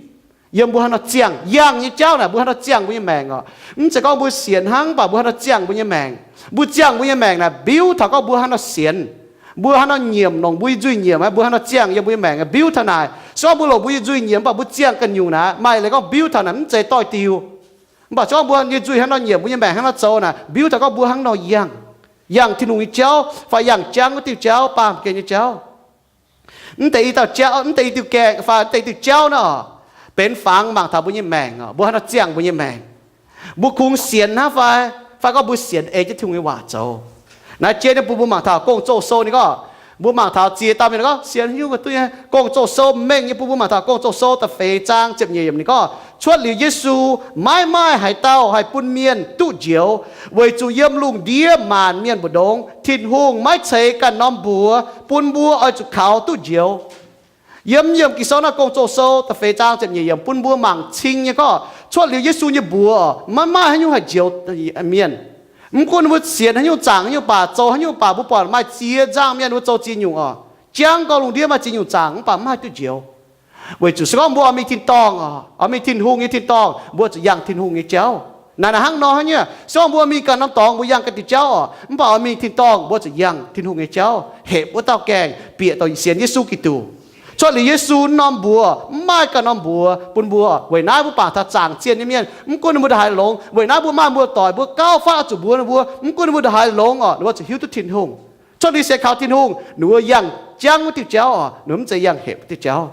Yiem mbuo haaix nor ziangh yangh nyei jauv naaic, mbuo haaix nor ziangh mbuo nyei maengc oc. Mv zeiz gorngv mbuo sienx hnangv, mv baac mbuo haaix nor ziangh mbuo nyei maengc. Mbuo ziangh mbuo nyei maengc naaic mbiuv taux gorngv mbuo haaix nor sienx. Mbuo haaix nor nyiemc longc mbuo nyei nzuih nyiemc, mbuo haaix nor ziangh yiem mbuo nyei maengc mbiuv taux naaic. Se gorngv mbuo longc mbuo nyei nzuih nyiemc mv baac mbuo ziangh ganh nyungc naaic, maaih leiz gorngv mbiuv taux naaic mv zeiz doix-diuh. Mv baac se gorngv mbuo nyei nzuih hnangv nor nyiemc, mbuo nyei maengc hnangv nor zoux naaic, mbiuv taux gorngv mbuo hnangv nor yangh, yangh Tin-Hungh nyei jauv fai yangh jangv wuov diuh jauv, baamh gen nyei jauv. Mv deix i dauh jauv, mv deix i diuh gaengh fai mv deix i diuh jauv naaiv oc, benx fangx mangc taux mbuo nyei maengc oc, mbuo hnangv nor ziangh mbuo nyei maengc. Mbuo kungx sienx hnangv fai, fai gorngv mbuo sienx ei jienv Tin-Hungh nyei waac zoux. Naaiv jiex nyei bun mbuo mangc taux Gong-Zoh sou ninh gorngv, mbuo mangc taux ziex dauh mienh gorngv sienx nyungc duqv nyei. Gong-Zoh sou mengh nyei bun mbuo mangc taux Gong-Zoh sou da'feix zaang ziepc nyeic yiemc ninh gorngv, cuotv liuz Yesu, maiv maaih haaix dauh haih bun mienh duqv njoux, weic zuqc yiem lungh ndiev maanc mienh mbu'ndongx Tin-Hungh maiv ceix ganh norm mbuox bun mbuo oix zuqc kaux duqv njoux. Yiem yiemc Ging-Sou naaiv Gong-Zoh sou da'feix zaang ziepc nyeic yiemc bun mbuo mangc cing nyei gorngv, Cuotv liuz Yesu nyei mbuox, maiv maaih haaix nyungc haih njoux mienh. Mv gunv ninh mbuo sienx haaix nyungc, zaangc haaix nyungc baac, zoux haaix nyungc baac, mbuo buatc maaih ziex nzangh mienh wuov zoux ziex nyungc oc. Jangv gorx lungh ndiev maaih ziex nyungc zaangc mv baac mv haih duqv njoux. Weic zuqc se gorngv mbuo oix mingh tin-dorngh oc, oix mingh Tin-Hungh nyei tin-dorngh, mbuo zuqc yangh Tin-Hungh nyei jauv. Naaic naaic hnangv nor hnangv nyei. Se gorngv mbuo mingh ganh norm dorngx, mbuo yangh ganh diuh jauv oc, mv baac oix mingh tin-dorngh, mbuo zuqc yangh Tin-Hungh nyei jauv, hepc wuov dauh gaengh, bieqc douc sienx Yesu Giduc. Cuotv liuz Yesu norm mbuox, mv maaih ganh norm mbuox bun mbuo. Weic naaiv mbuo bangc taux zaangc zienh nyei mienh, mv gunv ninh mbuo ndongc haaix longx, weic naaiv mbuo maaih muoz-doic, mbuo gauh faqv oix zuqc mbuox ninh mbuo, mv gunv ninh mbuo ndongc haaix longx oc, ninh mbuo zuqc hiuv duqv Tin-Hungh. Cuotv liuz sienx kaux Tin-Hungh, ninh mbuo yangh jangv wuov diuh jauv oc, ninh mbuo mv zeiz yangh hepc wuov diuh jauv.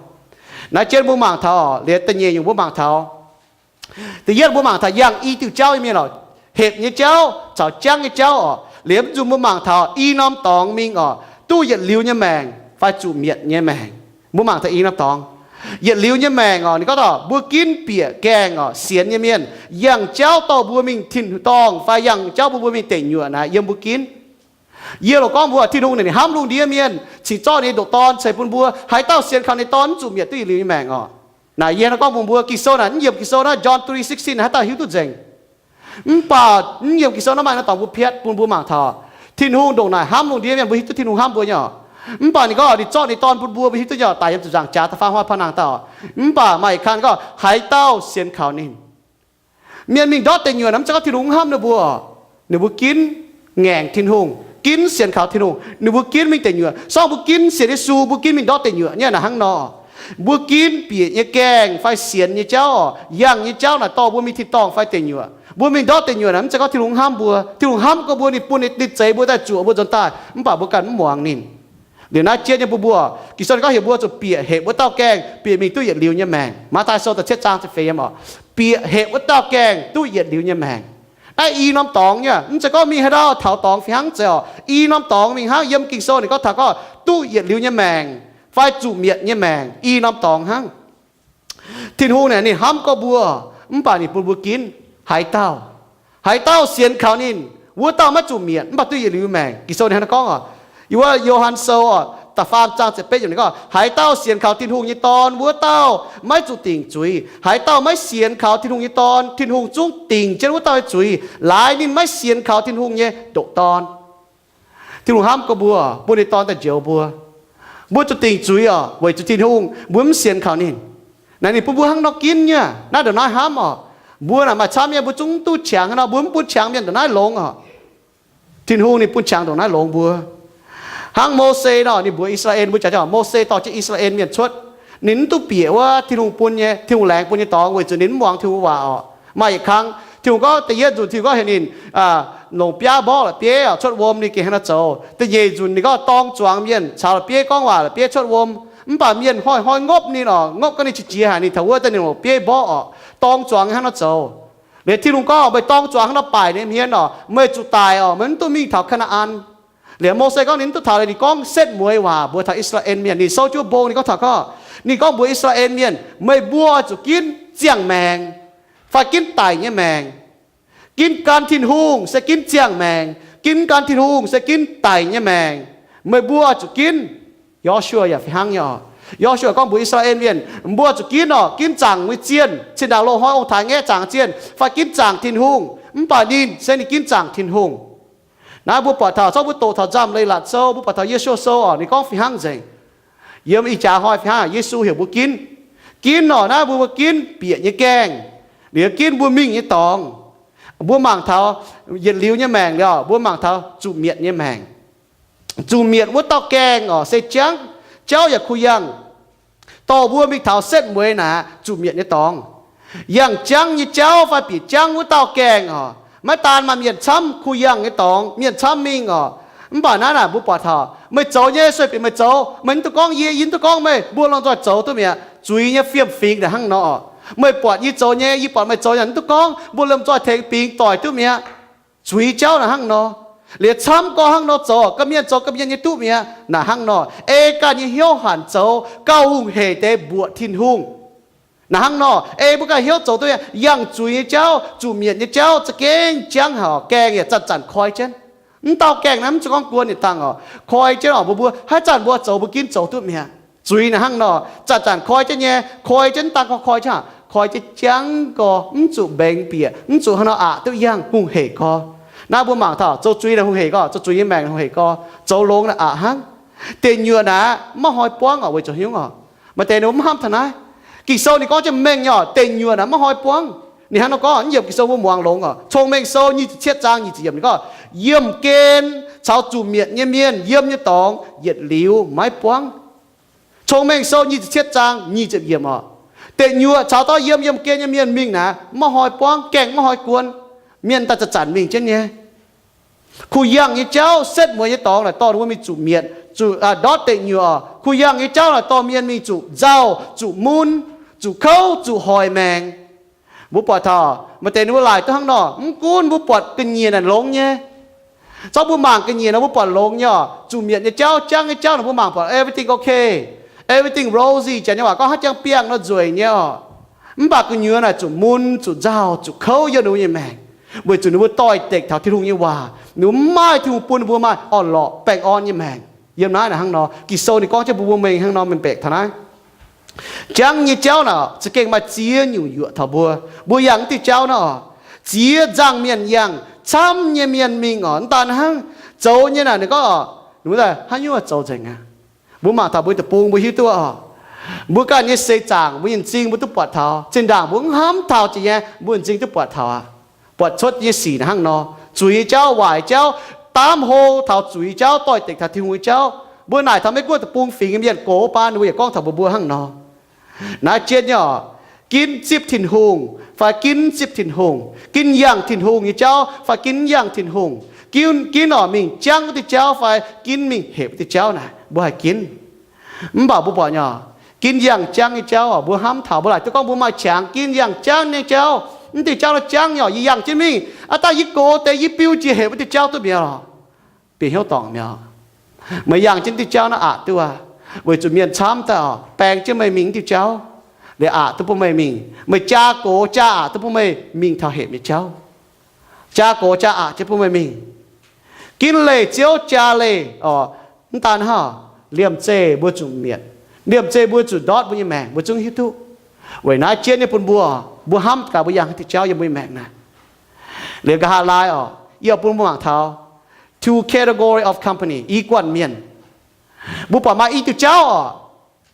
Naaiv jienv mbuo mangc taux, liuz da'nyeic nyungc mbuo mangc taux, da'yietv mbuo mangc taux yangh i diuh jauv nyei mienh oc, hepc nyei jauv caux jangv nyei jauv oc. Liuz mv nzunc mbuo mangc taux i norm dorngx mingh oc, duqv yietc liuz nyei maengc fai zuqc mietc nyei maengc. Mbuo mangc taux i norm dorngx, yietc liuz nyei maengc oc, ninh gorngv taux mbuo ginv bieqc gaengh oc, sienx nyei mienh, yangh jauv dorh mbuo mingh tin-dorngh fai yangh jauv bun mbuo mingh deic nyuoqc naaic yiem mbuo ginv. Yie loc gorngv mbuo Tin-Hungh ninh hnamv lungh ndiev mienh, cingx zorqv ninh nyei ndoqc Dorn ceix bun mbuo. Haaix dauh sienx kaux ninh Dorn mv zuqc mietc duqv yietc liuz nyei maengc oc. Naaic yie hnangv gorngv bun mbuo, Ging-Sou naaic mv yiem Ging-Sou naaiv, John three sixteen, haaix dauh hiuv duqv nzengc. Mv baac mv yiem Ging-Sou naaiv maaih norm dorngx mbuo piatv bun mbuo mangc taux Tin-Hungh ndongc naaic hnamv lungh ndiev mienh, mbuo hiuv duqv Tin-Hungh hnamv mbuo nyei oc. Mv baac ninh gorngv ninh zorqv ninh Dorn bun mbuo, mbuo hiuv duqv nyei oc. Daic yiem ziepc nzaangc jaax da'faam hnoi paan nangh dauh. Mv baac maaih yietc kang gorngv haaix dauh sienx kaux ninh, mienh mingh ndortv deic nyuoqc naaic mv zeiz gorngv Tin-Hungh mv hnamv ninh mbuo. Ninh mbuo ginv ngaengc Tin-Hungh, ginv sienx kaux Tin-Hungh, ninh mbuo ginv mingh deic nyuoqc. Se gorngv mbuo ginv sienx Yesu, mbuo ginv mingh ndortv deic nyuoqc nyei naaic hnangv nor, mbuo ginv bieqc nyei gaengh fai sienx nyei jauv oc, yangh nyei jauv naaic dorh mbuo mingh tin-dorngh fai deic nyuoqc. Mbuo mingh ndortv deic nyuoqc naaic mv zeiz gorngv Tin-Hungh mv hnamv mbuo. Tin-Hungh hnamv gorx mbuo, ninh bun ninh zeix mbuo daaih zuoqc mbuo nzuonx daaih, mv baac mbuo ganh mv muangx ninh. Liuz naaiv jienv nyei bun mbuo, Ging-Sou ninh gorngv heuc mbuo zuqc bieqc hepc wuov dauh gaengh, bieqc mingh duqv yietc liuz nyei maengc. Matv^taai Sou da'cietv zaang ziepc feix yiem oc, bieqc hepc wuov dauh gaengh duqv yietc liuz nyei maengc. Naaiv i norm dorngx nyei, mv zeiz gorngv mingh haaix ndau taux dorngx fih hnangv zeiz oc. I norm dorngx mingh hnangv, yiem Ging-Sou ninh gorngv taux gorngv duqv yietc liuz nyei maengc fai zuqc mietc nyei maengc, i norm dorngx hnangv. Tin-Hungh naaic ninh hnamv gorx mbuo, mv baac ninh bun mbuo ginv haaix dauh, haaix dauh sienx kaux ninh, wuov dauh maiv zuqc mietc, mv baac duqv yietc liuz maengc. Ging-Sou ninh hnangv naaiv gorngv oc. Yiem wuov Yo^han Sou oc, da'faam zaang ziepc betv yiemc ninh gorngv, haaix dauh sienx kaux Tin-Hungh nyei Dorn, wuov dauh maiv zuqc dingc zuiz. Haaix dauh maiv sienx kaux Tin-Hungh nyei Dorn, Tin-Hungh zungv dingc jienv wuov dauh nyei zuiz, laaix ninh maiv sienx kaux Tin-Hungh nyei ndoqc Dorn. Tin-Hungh hnamv gorx mbuo, bun ninh Dorn daaih njoux mbuo. Mbuo zuqc dingc zuiz oc, weic zuqc Tin-Hungh mbuo mv sienx kaux ninh. Naaic ninh bun mbuo hnangv nor ginv nyei. Naaiv ndongc naaiv hnamv oc. Mbuo naaic maaih camv mienh mbuo zungv duqv qangx hnangv nor, mbuo mv bun qangx mienh ndongc naaiv longx oc. Tin-Hungh ninh bun qangx ndongc naaiv longx mbuo. Hnangv Mose nor, ninh mbuox I^saa^laa^en, mbuo jaax, Mose dorh jienv I^saa^laa^en mienh cuotv, ninh mv duqv bieqc wuov Tin-Hungh bun nyei, Tin-Hungh laengz bun nyei dorngx, weic zuqc ninh mv muangx Tin-Hungh waac oc. Maaih yietc kang, Tin-Hungh gorngv, da'yietv nzunc Tin-Hungh gorngv heuc ninh longc biaav mborqv la'bieiv oc, cuotv wuom, ninh gengh hnangv nor zoux. Da'nyeic nzunc ninh gorngv dorng zuangx mienh caux la'bieiv gorngv waac, la'bieiv cuotv wuom. Mv baac mienh hnoi-hnoi ngopv ninh oc, ngopv gorngv ninh qiex jiez haic, ninh taux wuov daaih ninh longc bieiv mborqv oc, dorng zuangx hnangv nor zoux. Liuz Tin-Hungh gorngv, meih dorng zuangx hnangv nor baaic nyei hmien oc, meih zuqc daic oc, meih mv duqv mingh taux Kaa^naa^an. Liuz Mose gorngv ninh mv duqv taux, ninh gorngv setv mueiz waac mbuox taux I^saa^laa^en mienh. Ninh souv jienv wuov mbong ninh gorngv taux gorngv, ninh gorngv mbuox I^saa^laa^en mienh, meih mbuo zuqc ginv ziangh maengc fai ginv daic nyei maengc. Ginv gan Tin-Hungh se ginv ziangh maengc, ginv gan Tin-Hungh se ginv daic nyei maengc. Meih mbuo zuqc ginv. Yo^su^waa yaac fih hnangv nyei oc. Yo^su^waa gorngv mbuox I^saa^laa^en mienh, mbuo zuqc ginv oc, ginv zaangc nyei zienh, zinh ndaangc loz-hnoi ong-taaix ngaeqv zaangc zienh, fai ginv zaangc Tin-Hungh. Mv baac ninh se ninh ginv zaangc Tin-Hungh. Naaiv mbuo buatc taux, zorqv mbuo doqc taux Nzamc Leiz-Latc Sou, mbuo buatc taux Yesu Sou oc, ninh gorngv fih hnangv nzengc. Yiem ih jaax hnoi fih hnangv, Yesu heuc mbuo ginv. Ginv oc, naaiv mbuo, mbuo ginv bieqc nyei gaengh. Liuz ginv mbuo mingh nyei dorngx. Mbuo mangc taux yietc liuz nyei maengc liuz, mbuo mangc taux zuqc mietc nyei maengc. Zuqc mietc wuov dauh gaengh oc, se jangv, jauv yaac kuh yangh, dorh mbuo mingh taux setv mueiz naaic zuqc mietc nyei dorngx. Yangh jangv nyei jauv fai bieqc jangv wuov dauh gaengh oc, maiv daan maaih mienh camv kuh yangh nyei dorngx, mienh camv mingh oc. Mv baac naaiv naaic mbuo buatc taux meih zoux nyei sueih bieqc meih zoux, meih mv duqv gorngv yie, yie mv duqv gorngv meih, mbuo lomh nzoih zoux duqv mi'aqv. Zuiz nyei fiem-fingx naaic hnangv nor oc. Meih buatc yie zoux nyei, yie buatc meih zoux nyei, mv duqv gorngv, mbuo lomh nzoih tengx bingx doic duqv mi'aqv. Zuiz jauv naaic hnangv nor. Liuz camv gorngv hnangv nor zoux, ga'mienh zoux ga'mienh nyei duqv mi'aqv. Naaic hnangv nor, ei ganh nyei hnyouv hanc zoux, Gauh hungh heic deix mbuoqc Tin-Hungh. Naaic hnangv nor, ei mbuo ganh hnyouv zoux duqv mi'aqv. Yangh zuiz nyei jauv, zuqc mietc nyei jauv za'gengh jangv haic, gaengh yaac zanc-zanc koi jienv. Mv dauh gaengh naaiv mv zeiz gorngv guon yietc dangh oc, koi jienv oc. Mbuo, mbuo haaix zanc mbuo zoux mbuo ginv zoux duqv mi'aqv. Zuiz naaic hnangv nor, zanc-zanc koi jienv nyei, koi jienv mv daan gorngv koi jienv aqv, koi jienv jangv gorx, mv zuqc mbengx bieqc, mv zuqc hnangv nor aqc duqv yangh, hungh hec gorx. Naaiv mbuo mangc taux zoux zuiz naaic hungh hec gorx, zoux zuiz nyei maengc hungh hec gorx, zoux longx naaic aqc hnangv. Deic nyuoqc naaic maiv hnoi buangv oc, weic zuqc hnyouv oc. Maaih deix ninh mbuo mv hnamv taux naaiv. Ging-Sou ninh gorngv jienv mengh nyei oc, deic nyuoqc naaic maiv hnoi buangv. Ninh hnangv nor gorngv, mv yiemc Ging-Sou mbuo muangx longx oc. Cong-Mengh Sou nyic ziepc cietv zaang nyic ziepc yiemc ninh gorngv, yiemh gen caux zuqc mietc nyei mienh yiem nyei dorngx yietc liuz maiv buangv. Cong-Mengh Sou nyic ziepc cietv zaang nyic ziepc yiemc oc. Deic nyuoqc caux dauh yiem yiemh gen nyei mienh mingh naaic maiv hnoi buangv, gaengh maiv hnoi guon. Mienh daaih zanc-zanc mingh jienv nyei. Kuh yangh nyei jauv, setv mueiz nyei dorngx naaic dorh ninh mbuo mingh zuqc mietc, zuqc, aa, ndortv deic nyuoqc oc. Kuh yangh nyei jauv naaic dorh mienh mingh zuqc nzauh, zuqc mun, zuqc kouv, zuqc hoic maengc. Mbuo buatc taux maaih deix ninh mbuo laaic duqv hnangv nor, mv gunv mbuo buatc ga'nyiec naaic longx nyei. Zorqv mbuo mangc ga'nyiec nor mbuo buatc longx nyei oc. Zuqc mietc nyei jauv, jangv nyei jauv naaic mbuo mangc buatc everything okay, everything rosy, janx nyei waac gorngv hnangv jangx biangh nor nzueic nyei oc. Mv baac gu'nyuoz naaic zuqc mun, zuqc nzauh, zuqc kouv yiem ninh mbuo nyei maengc, weic zuqc ninh mbuo doix-dekc taux Tin-Hungh nyei waac. Ninh mbuo mv maaih Tin-Hungh bun ninh mbuo maaih orn-lorqc baengh orn nyei maengc. Yiem naaiv naaic hnangv nor, Ging-Sou ninh gorngv jienv mbuo mbuo mengh hnangv nor, mengh baeqc taux naaiv. Jangv nyei jauv naaic za'gengh maaih ziex nyungc yuoqc taux mbuo. Mbuo yangh mv diuh jauv naaiv oc, ziex nzangc mienh yangh, camv nyei mienh mingh oc, mv daan hnangv, zoux nyei naaic ninh gorngv oc, ninh mbuo haaix nyungc zoux nzengc aqv. Mbuo mangc taux mbuo deic-bung mbuo hiuv duqv oc. Mbuo ganh nyei seix zaangc, mbuo nyei m'zing mbuo duqv buatc taux. Zinh ndaangc mbuo mv hnamv taux jiex nyei, mbuo m'zing duqv buatc taux aqv. Buatc cuotv nyei sic naaic hnangv nor, zuiz nyei jauv, waaic jauv, daamv hlo taux zuiz nyei jauv, doix-dekc taux Tin-Hungh nyei jauv. Mbuo naaic taux Meiv Guoqv deic-bung fingx nyei mienh gox baan ninh mbuo yaac gorngv taux mbuo mbuo hnangv nor. Naaiv jienv nyei oc, ginv zipv Tin-Hungh fai ginv zipv Tin-Hungh, ginv yangh Tin-Hungh nyei jauv fai ginv mv yangh Tin-Hungh, ginv, ginv oc mingh jangv wuov diuh jauv fai ginv mingh hepc wuov diuh jauv naaic, mbuo haih ginv. Mv baac mbuo buatc nyei oc, ginv yangh jangv nyei jauv oc, mbuo hnamv taux mbuo laaic duqv gorngv mbuo maaih qangx ginv yangh jangv nyei jauv. Mv diuh jauv naaiv jangv nyei oc, yie yangh jienv mingh, aav dangh yie gox deix yie biu jiex hepc wuov diuh jauv duqv mi'aqv lorqc. Bieqc hnyouv dorngc mi'aqv. Meih yangh jienv diuh jauv naaiv aqc duqv aqv, weic zuqc mienh camv daaih oc, baeng jienv meih mingh diuh jauv, liuz aqc duqv bun meih mingh. Meih jaa gox jaa aqc duqv bun meih mingh taux hepc nyei jauv. Jaa gox jaa aqc jienv bun meih mingh. Ginv leih Ziouv jaa leih oc. Mv daan hnangv, liemh zeih mbuo zuqc mietc, liemh zeih mbuo zuqc ndortv mbuo nyei maengc, mbuo zungv hiuv duqv. Weic naaiv jienv nyei bun mbuo, mbuo hnamv gaax mbuo yangh haaix diuh jauv yiem mbuo nyei maengc naaic. Liuz nqa'haav laai oc, yie bun mbuo mangc taux two category of company, i guanh mienh. Mbuo buatc maaih i diuh jauv oc,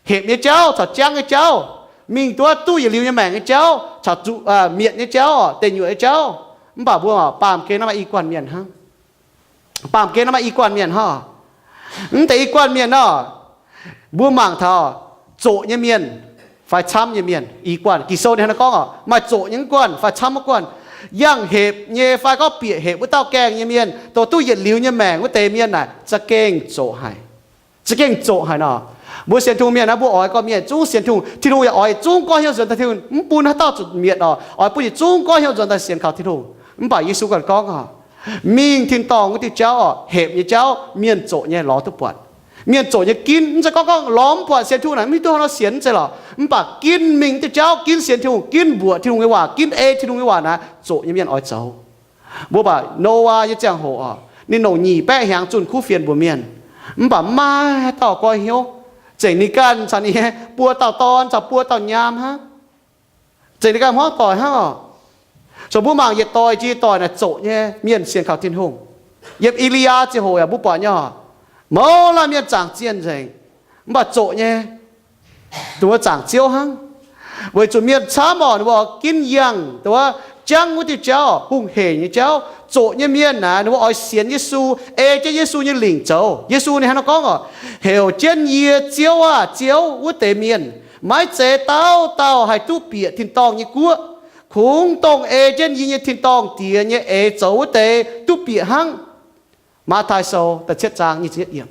hepc nyei jauv caux jangv nyei jauv, mingh duqv duqv yietc liuz nyei maengc nyei jauv caux zuqc, aa, mietc nyei jauv oc, deic nyuoqc nyei jauv. Mv baac mbuo baamh gen naaiv maaih i guanh mienh hnangv. Baamh gen naaiv maaih i guanh mienh hnangv. Mv deix i guanh mienh nor, mbuo mangc taux zoqc nyei mienh fai camv nyei mienh. I guanh Ging-Sou ninh hnangv naaiv gorngv oc, maaih zoqc nyei mv guanh fai camv wuov guanh. Yangh hepc nyei fai gorngv bieqc hepc wuov dauh gaengh nyei mienh, dongh duqv yietc liuz nyei maengc wuov deix mienh naaic za'gengh zoqc haic. Za'gengh zoqc haic nor. Mbuo sienx Tin-Hungh mienh naaiv, mbuo oix gorqv mienh yietc zungv sienx Tin-Hungh, Tin-Hungh yaac oix yietc zungv goiv hnyouv nzuonx daaih Tin-Hungh, mv bun haaix dauh zuqc mietc oc. Oix bun yietc zungv goiv hnyouv nzuonx daaih sienx kaux Tin-Hungh. Mv baac Yesu ganh gorngv oc, mingh tin-dorngh wuov diuh jauv oc, hepc nyei jauv mienh zoqc nyei lorz duqv buatc. Mienh zoqc nyei ginv, mv zeiz gorngv gorngv lorz mv buatc sienx Tin-Hungh naaic mv hiuv duqv haaix nor sienx, mv zeiz lorqc. Mv baac ginv mingh diuh jauv, ginv sienx Tin-Hungh, ginv mbuoqc Tin-Hungh nyei waac, ginv ei Tin-Hungh nyei waac naaic, zoqc nyei mienh oix zoux. Mbuo buatc Noyaa nyei ziangh hoc oc, ninh longc nyic baeqv hnyangx zunh kuv fienx mbuoqc mienh, mv baac maiv maaih haaix dauh goiv hnyouv. Zengc ninh ganh caux ninh nyei buo dauh dorn caux buo dauh nyaam hnangv. Zengc ninh ganh hmuangv doic hnangv oc. So mbuo mangc yietc doic jiex doic naaic zoqc nyei mienh sienx kaux Tin-Hungh. Yiem E^li^yaa ziangh hoc yaac mbuo buatc nyei oc, mouz laanh mienh zaangc zienh nzengc, mv baac zoqc nyei, dongh wuov zaangc Ziouv hnangv. Weic zuqc mienh camv oc, ninh mbuo ginv yangh dongh wuov jangv wuov diuh jauv, hungh hec nyei jauv. Zoqc nyei mienh naaic ninh mbuo oix sienx Yesu, ei jienv Yesu nyei lingc zoux. Yesu ninh hnangv naaiv gorngv oc, heuc jienv yie Ziouv aah! Ziouv! Wuov deix mienh maiv zeiz dauh dauh haih duqv bieqc tin-dorngh nyei guoqv. Kungx dongh ei jienv yie nyei tin-dorngh Diex nyei eix zoux wuov deix duqv bieqc hnangv. Matv^taai Sou da'cietv zaang nyic ziepc yietv yiemc.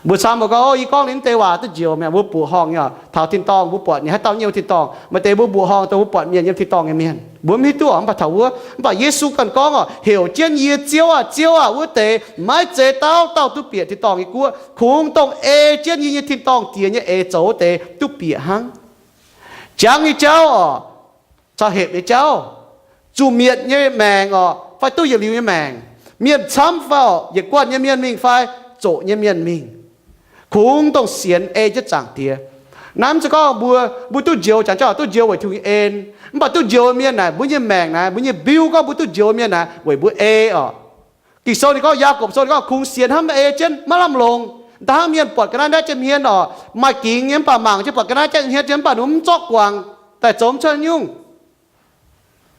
Mbuo camv mbuo gorngv, o, yie gorngv liuz naaiv deix waac duqv njoux mi'aqv. Mbuo mbuoqc horngh nyei oc, taux tin-dorngh mbuo buatc ninh haaix dauh nyei tin-dorngh. Maaih deix mbuo mbuoqc horngh dongh mbuo buatc mienh yiem tin-dorngh nyei mienh, mbuo mv hiuv duqv oc. Mv baac taux wuov, mv baac Yesu ganh gorngv oc, heuc jienv yie Ziouv aah! Ziouv aah! Wuov deix maiv zeiz dauh dauh duqv bieqc tin-dorngh nyei guoqv. Kungx dongh ei jienv yie nyei tin-dorngh Diex nyei eix zoux wuov deix duqv bieqc hnangv. Jangv nyei jauv oc, caux hepc nyei jauv, zuqc mietc nyei maengc oc, fai duqv yietc liuz nyei maengc, mienh camv fai oc, yietc guanh nyei mienh mingh fai zoqc nyei mienh mingh, kungx dongh sienx ei jienv Zaangc Diex. Naaiv mv zeiz gorngv mbuo, mbuo duqv njoux, jangx jauv duqv njoux weic Tin-Hungh en. Mv baac duqv njoux mienh naaic, mbuo nyei maengc naaic, mbuo nyei biuv gorngv mbuo duqv njoux mienh naaic weic mbuo ei oc. Ging-Sou ninh gorngv, Yaagorpc Sou ninh gorngv, kungx sienx hnamv ei jienv maiv lamh longc. Da'hnangv mienh buatc ga'naaiv ndaatv jiex hmien oc, maaih gingx nyei mv baac mangc jienv buatc ga'naaiv jiex hmien, mv baac ninh mv zorqv guangc daaih zoux mv cuotv nyungc.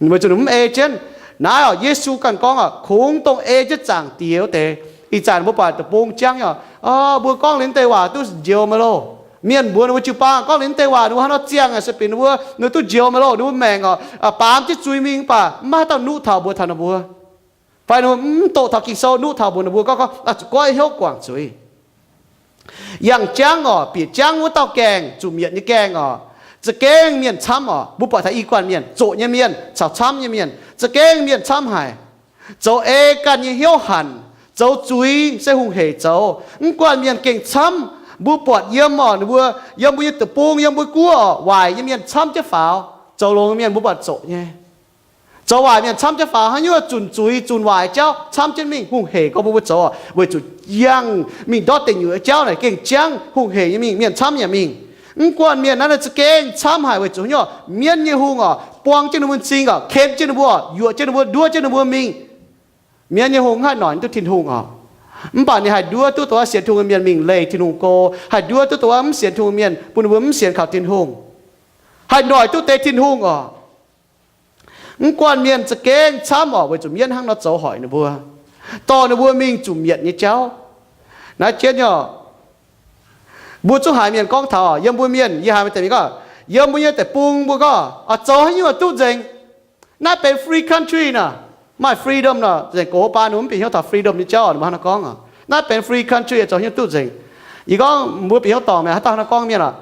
Weic zuqc ninh mv ei jienv. Naaiv oc, Yesu ganh gorngv oc, kungx dongh ei jienv Zaangc Diex wuov deix. Ih zanc mbuo buatc deic-bung jangv oc, mbuo gorngv liuz deix waac duqv njoux meih loh. Mienh mbuox ninh mbuo jiu-baang gorngv liuz deix waac ninh mbuo haaix nor ziangh se binc ninh mbuo, ninh duqv njoux meih loh, ninh mbuo maengc oc, baamz jienv zuiz mingh mv baac mv maaih haaix dauh nuqv taux mbuo, taux ninh mbuo. Fai ninh mbuo mv doqc taux Ging-Sou, nuqv taux mbuox ninh mbuo gorngv, gorngv zuqc goiv hnyouv guangc zuiz. Yangh jangv oc, bieqc jangv wuov dauh gaengh, zuqc mietc nyei gaengh oc, za'gengh mienh camv oc. Mbuo buatc taux i guanh mienh, zoqc nyei mienh caux camv nyei mienh, za'gengh mienh camv haic. Zoux ei ganh nyei hnyouv hanc, zoux zuiz se hungh hec zoux. Mv guanh mienh gengh camv. Mbuo buatc yiem oc, ninh mbuo, yiem mbuo nyei deic-bung, yiem mbuo guoqv oc, waaic nyei mienh camv jienv faaux. Zoux longx mienh mbuo buatc zoqc nyei. Zoux waaic mienh camv jienv faaux, haaix nyungc zunc zuiz, zunc waaic jauv camv jienv mingh, hungh hec gorngv mbuo mbuo zoux oc, weic zuqc yangh mingh ndortv deic nyuoqc jauv naaic gengh jangv, hungh hec nyei mingh, mienh camv yaac mingh. Mv guanh mienh naaiv za'gengh camv haic weic zuqc haaix nyungc, mienv nyei hungh oc, buang jienv ninh mbuo m'zing oc, ken jienv ninh mbuo, yuoqc jienv ninh mbuo, nduov jienv ninh mbuo mingh. Mienv nyei hungh mv haih noic duqv Tin-Hungh oc. Mv baac ninh haih nduov duqv dongh wuov sienx Tin-Hungh mienh mingh leih Tin-Hungh go, haih nduov duqv dongh wuov mv sienx Tin-Hungh mienh bun ninh mbuo mv sienx kaux Tin-Hungh, haih noic duqv deix Tin-Hungh oc. Mv guanh mienh za'gengh camv oc, weic zuqc mienv hnangv nor zoux hoic ninh mbuo, dorh ninh mbuo mingh zuqc mietc nyei jauv. Naaiv jienv nyei oc, mbuo zungv haiz mienh gorngv taux yiem mbuo mienh, yie haiz maaih deix mienh gorngv, yiem mbuo nyei deic-bung mbuo gorngv oix zoux haaix nyungc duqv nzengc. Naaiv benx free country nor, maaih freedom nor, nzengc gox baan ninh mbuo mv bieqc hnyouv taux freedom nyei jauv oc, ninh mbuo hnangv nor gorngv oc. Naaiv benx free country, zoux haaix nyungc duqv nzengc. Yie gorngv mbuo bieqc hnyouv dorngc mi'aqv, haaix dauh hnangv nor gorngv mienh oc.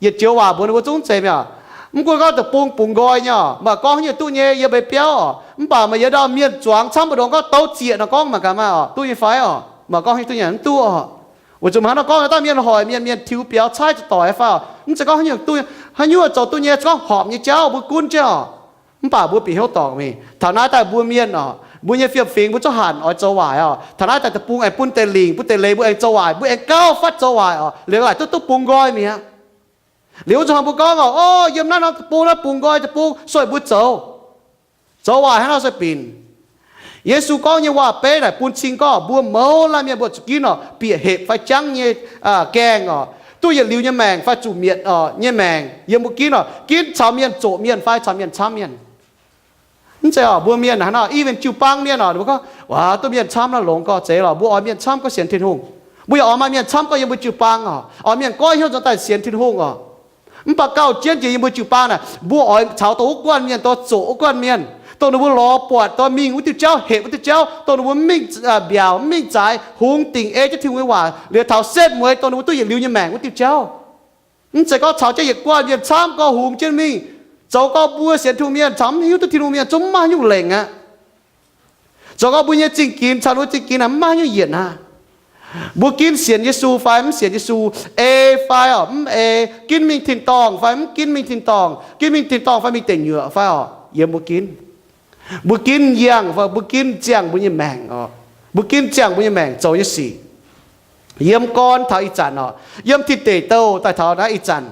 Yietc joux waac mbuox ninh mbuo zungv zeiz mi'aqv. Mv gunv gorngv deic-bung bungx nqoi nyei oc, mv baac gorngv haaix nyungc duqv nyei, yiem mbuo biauv oc. Mv baac maaih yietc dauh mienh zuangx camv mbu'ndongx gorngv douz zieqc nor gorngv mangc gaax maaih oc, duqv nyei fai oc. Mv baac gorngv haaix nyungc duqv nyei mv duqv oc. Weic zuqc mangc haaix nor gorngv daaih mienh hoic mienh, mienh tiux biaux caaiv zuqc doic fai oc. Mv zeiz gorngv haaix nyungc duqv, haaix nyungc zoux duqv nyei, gorngv horpc nyei jauv mbuo gunv jienv oc. Mv baac mbuo bieqc hnyouv dorngc mingh. Taux naaiv daaih mbuo mienh oc, mbuo nyei fiem-fingx mbuo zungv hanc oix zoux waaic oc. Taux naaiv daaih deic-bung aengx bun deix lingc, bun deix leiz mbuo aengx zoux waaic, mbuo aengx gauh fatv zoux waaic oc. Liuz laaic duqv duqv bungx nqoi mi'aqv. Liuz wuov zanc mbuo gorngv oc, o, yiem naaiv norm deic-bung naaiv bungx nqoi deic-bung, sueih mbuo zoux, zoux waaic hnangv nor sueih binc. Yesu gorngv nyei waac-beiv naaic bun cing gorngv mbuo mouz laanh mienh mbuo zuqc ginv oc, bieqc hepc fai jangv nyei gaengh oc, duqv yietc liuz nyei maengc fai zuqc mietc oc nyei maengc yiem mbuo ginv oc, ginv caux mienh zoqc mienh fai caux mienh camv mienh. Mv zeiz oc, mbuo mienh hnangv nor, even jiu-baang mienh oc, mbuo gorngv, waac, duqv mienh camv naaiv longx gorx zeiz lorqc, mbuo oix mienh camv gorx sienx Tin-Hungh. Mbuo yaac oix maaih mienh camv gorx yiem mbuo jiu-baang oc, oix mienh goiv hnyouv nzuonx daaih sienx Tin-Hungh oc. Mv baac gauh jienv jiex yiem mbuo jiu-baang naaic, mbuo oix caux dongh wuov guanh mienh, dongh zoqc wuov guanh mienh, dongh ninh mbuo lorz buatc, dongh mingh wuov diuh jauv, hepc wuov diuh jauv, dongh ninh mbuo mv mingh mbiaauc, mv mingh zaaix, hungx dingc ei jienv Tin-Hungh nyei waac liuz taux setv mueiz dongh ninh mbuo duqv yietc liuz nyei maengc wuov diuh jauv. Mv zeiz gorngv caux jienv yietc guanh mienh camv gorx hungx jienv mingh, zoux gorx mbuo sienx Tin-Hungh mienh caux mv hiuv duqv Tin-Hungh mienh zungv mv maaih haaix nyungc lengc aqv. Zoux gorx mbuo nyei zingh ginx caux ninh mbuo zingh ginx naaic mv maaih haaix nyungc yienc aqv. Mbuo ginv sienx Yesu fai mv sienx Yesu, ei fai oc mv ei, ginv mingh tin-dorngh fai mv ginv mingh tin-dorngh, ginv mingh tin-dorngh fai mingh deic nyuoqc fai oc, yiem mbuo ginv. Mbuo ginv yangh fai mbuo ginv ziangh mbuo nyei maengc oc. Mbuo ginv ziangh mbuo nyei maengc zoux nyei sic. Yiem gorn taux ih zanc oc, yiem tin-deic douh daaih taux naaiv ih zanc,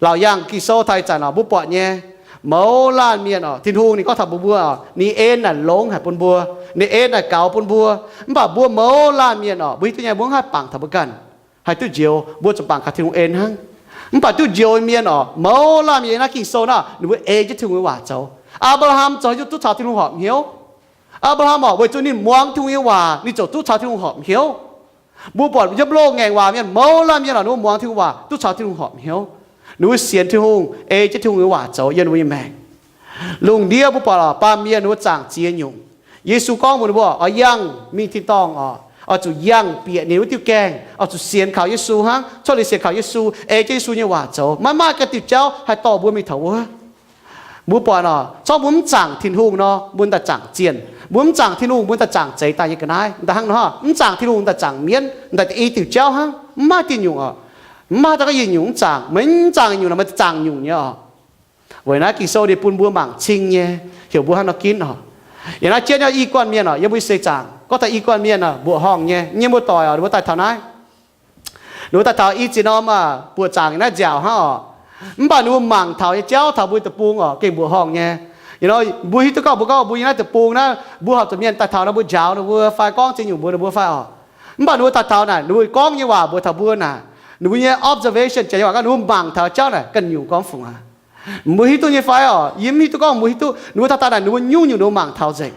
laauc yaangh Ging-Sou taux ih zanc oc, mbuo buatc nyei, mouz laanh mienh oc, Tin-Hungh ninh gorngv taux mbuo, mbuo oc, ninh en naaic longx haic bun mbuo, ninh en naaic gaux bun mbuo. Mv baac mbuo mouz laanh mienh oc, mbuo hiuv duqv nyei mbuo mv haih bangc taux mbuo ganh. Haih duqv njoux mbuo zuqc bangc kaux Tin-Hungh en hnangv. Mv baac duqv njoux mienh oc, mouz laanh mienh yiem naaiv Ging-Sou naaiv, ninh mbuo ei jienv Tin-Hungh nyei waac zoux. Apc^laa^ham zoux haaix nyungc duqv caux Tin-Hungh horpc hnyouv? Apc^laa^ham oc, weic zuqc ninh muangx Tin-Hungh nyei waac, ninh ziouc duqv caux Tin-Hungh horpc hnyouv. Mbuo buatc yiem loz-ngaengc waac mienh mouz laanh mienh oc, ninh mbuo muangx Tin-Hungh waac duqv caux Tin-Hungh horpc hnyouv. Ninh mbuo sienx Tin-Hungh, ei jienv Tin-Hungh nyei waac zoux yiem ninh mbuo nyei maengc. Lungh ndiev mbuo buatc oc, baamh mienh ninh mbuo zaangc ziex nyungc. Yesu gorngv mbuox ninh mbuo oix yangh mingh tin-dorngh oc, oix zuqc yangh bieqc ninh wuov diuh gaengh, oix zuqc sienx kaux Yesu hnangv, cuotv liuz sienx kaux Yesu, ei jienv Yesu nyei waac zoux, maiv maaih ganh diuh jauv haih dorh mbuo mingh taux wuov. Mbuo buatc oc, corc mbuo mv zaangc Tin-Hungh nor, mbuo daaih zaangc zienh. Mbuo mv zaangc Tin-Hungh, mbuo daaih zaangc zeix daaih nyei ga'naaiv. Daaih hnangv nor, mv zaangc Tin-Hungh daaih zaangc mienv, daaih i diuc jauv hnangv, mv maaih diuh nyungc oc. Mv maaih daaih gorngv yietc nyungc mv zaangc, meih mv zaangc nyungc nor, meih zaangc nyungc nyei oc. Weic naaiv Ging-Sou ninh bun mbuo mangc cing nyei, heuc mbuo hnangv nor ginv oc. Yiem naaiv jienv nyei i guanh mienh oc, yiem mbuo seix zaangc gorngv taux i guanh mienh oc, mbuoqc horngh nyei, nyei muoz-doic oc, ninh mbuo daaih taux naaiv. Ninh mbuo daaih taux i ziex norm aah, buoqc zaangc naaiv nziaauc hnangv oc. Mv baac ninh mbuo mangc taux nyei jauv taux mbuo deic-bung oc, gengh mbuoqc horngh nyei. You know, mbuo hiuv duqv gorngv mbuo gorngv mbuo yiem naaiv deic-bung naaiv, mbuo horpc zuqc mienh daaih taux nor mbuo njaaux ninh mbuo fai gorngv ziex nyungc mbuox ninh mbuo fai oc. Mv baac ninh mbuo daaih taux naaic, ninh mbuo gorngv nyei waac mbuox taux mbuo naaic, ninh mbuo nyei observation, jaax nyei waac gorngv ninh mbuo mangc taux jauv naaic ganh nyungc gorngv fungc aqv. Mbuo hiuv duqv nyei fai oc? Yie mv hiuv duqv gorngv mbuo hiuv duqv. Ninh mbuo daaih daaih naaic ninh mbuo nyungc-nyungc ninh mbuo mangc taux nzengc.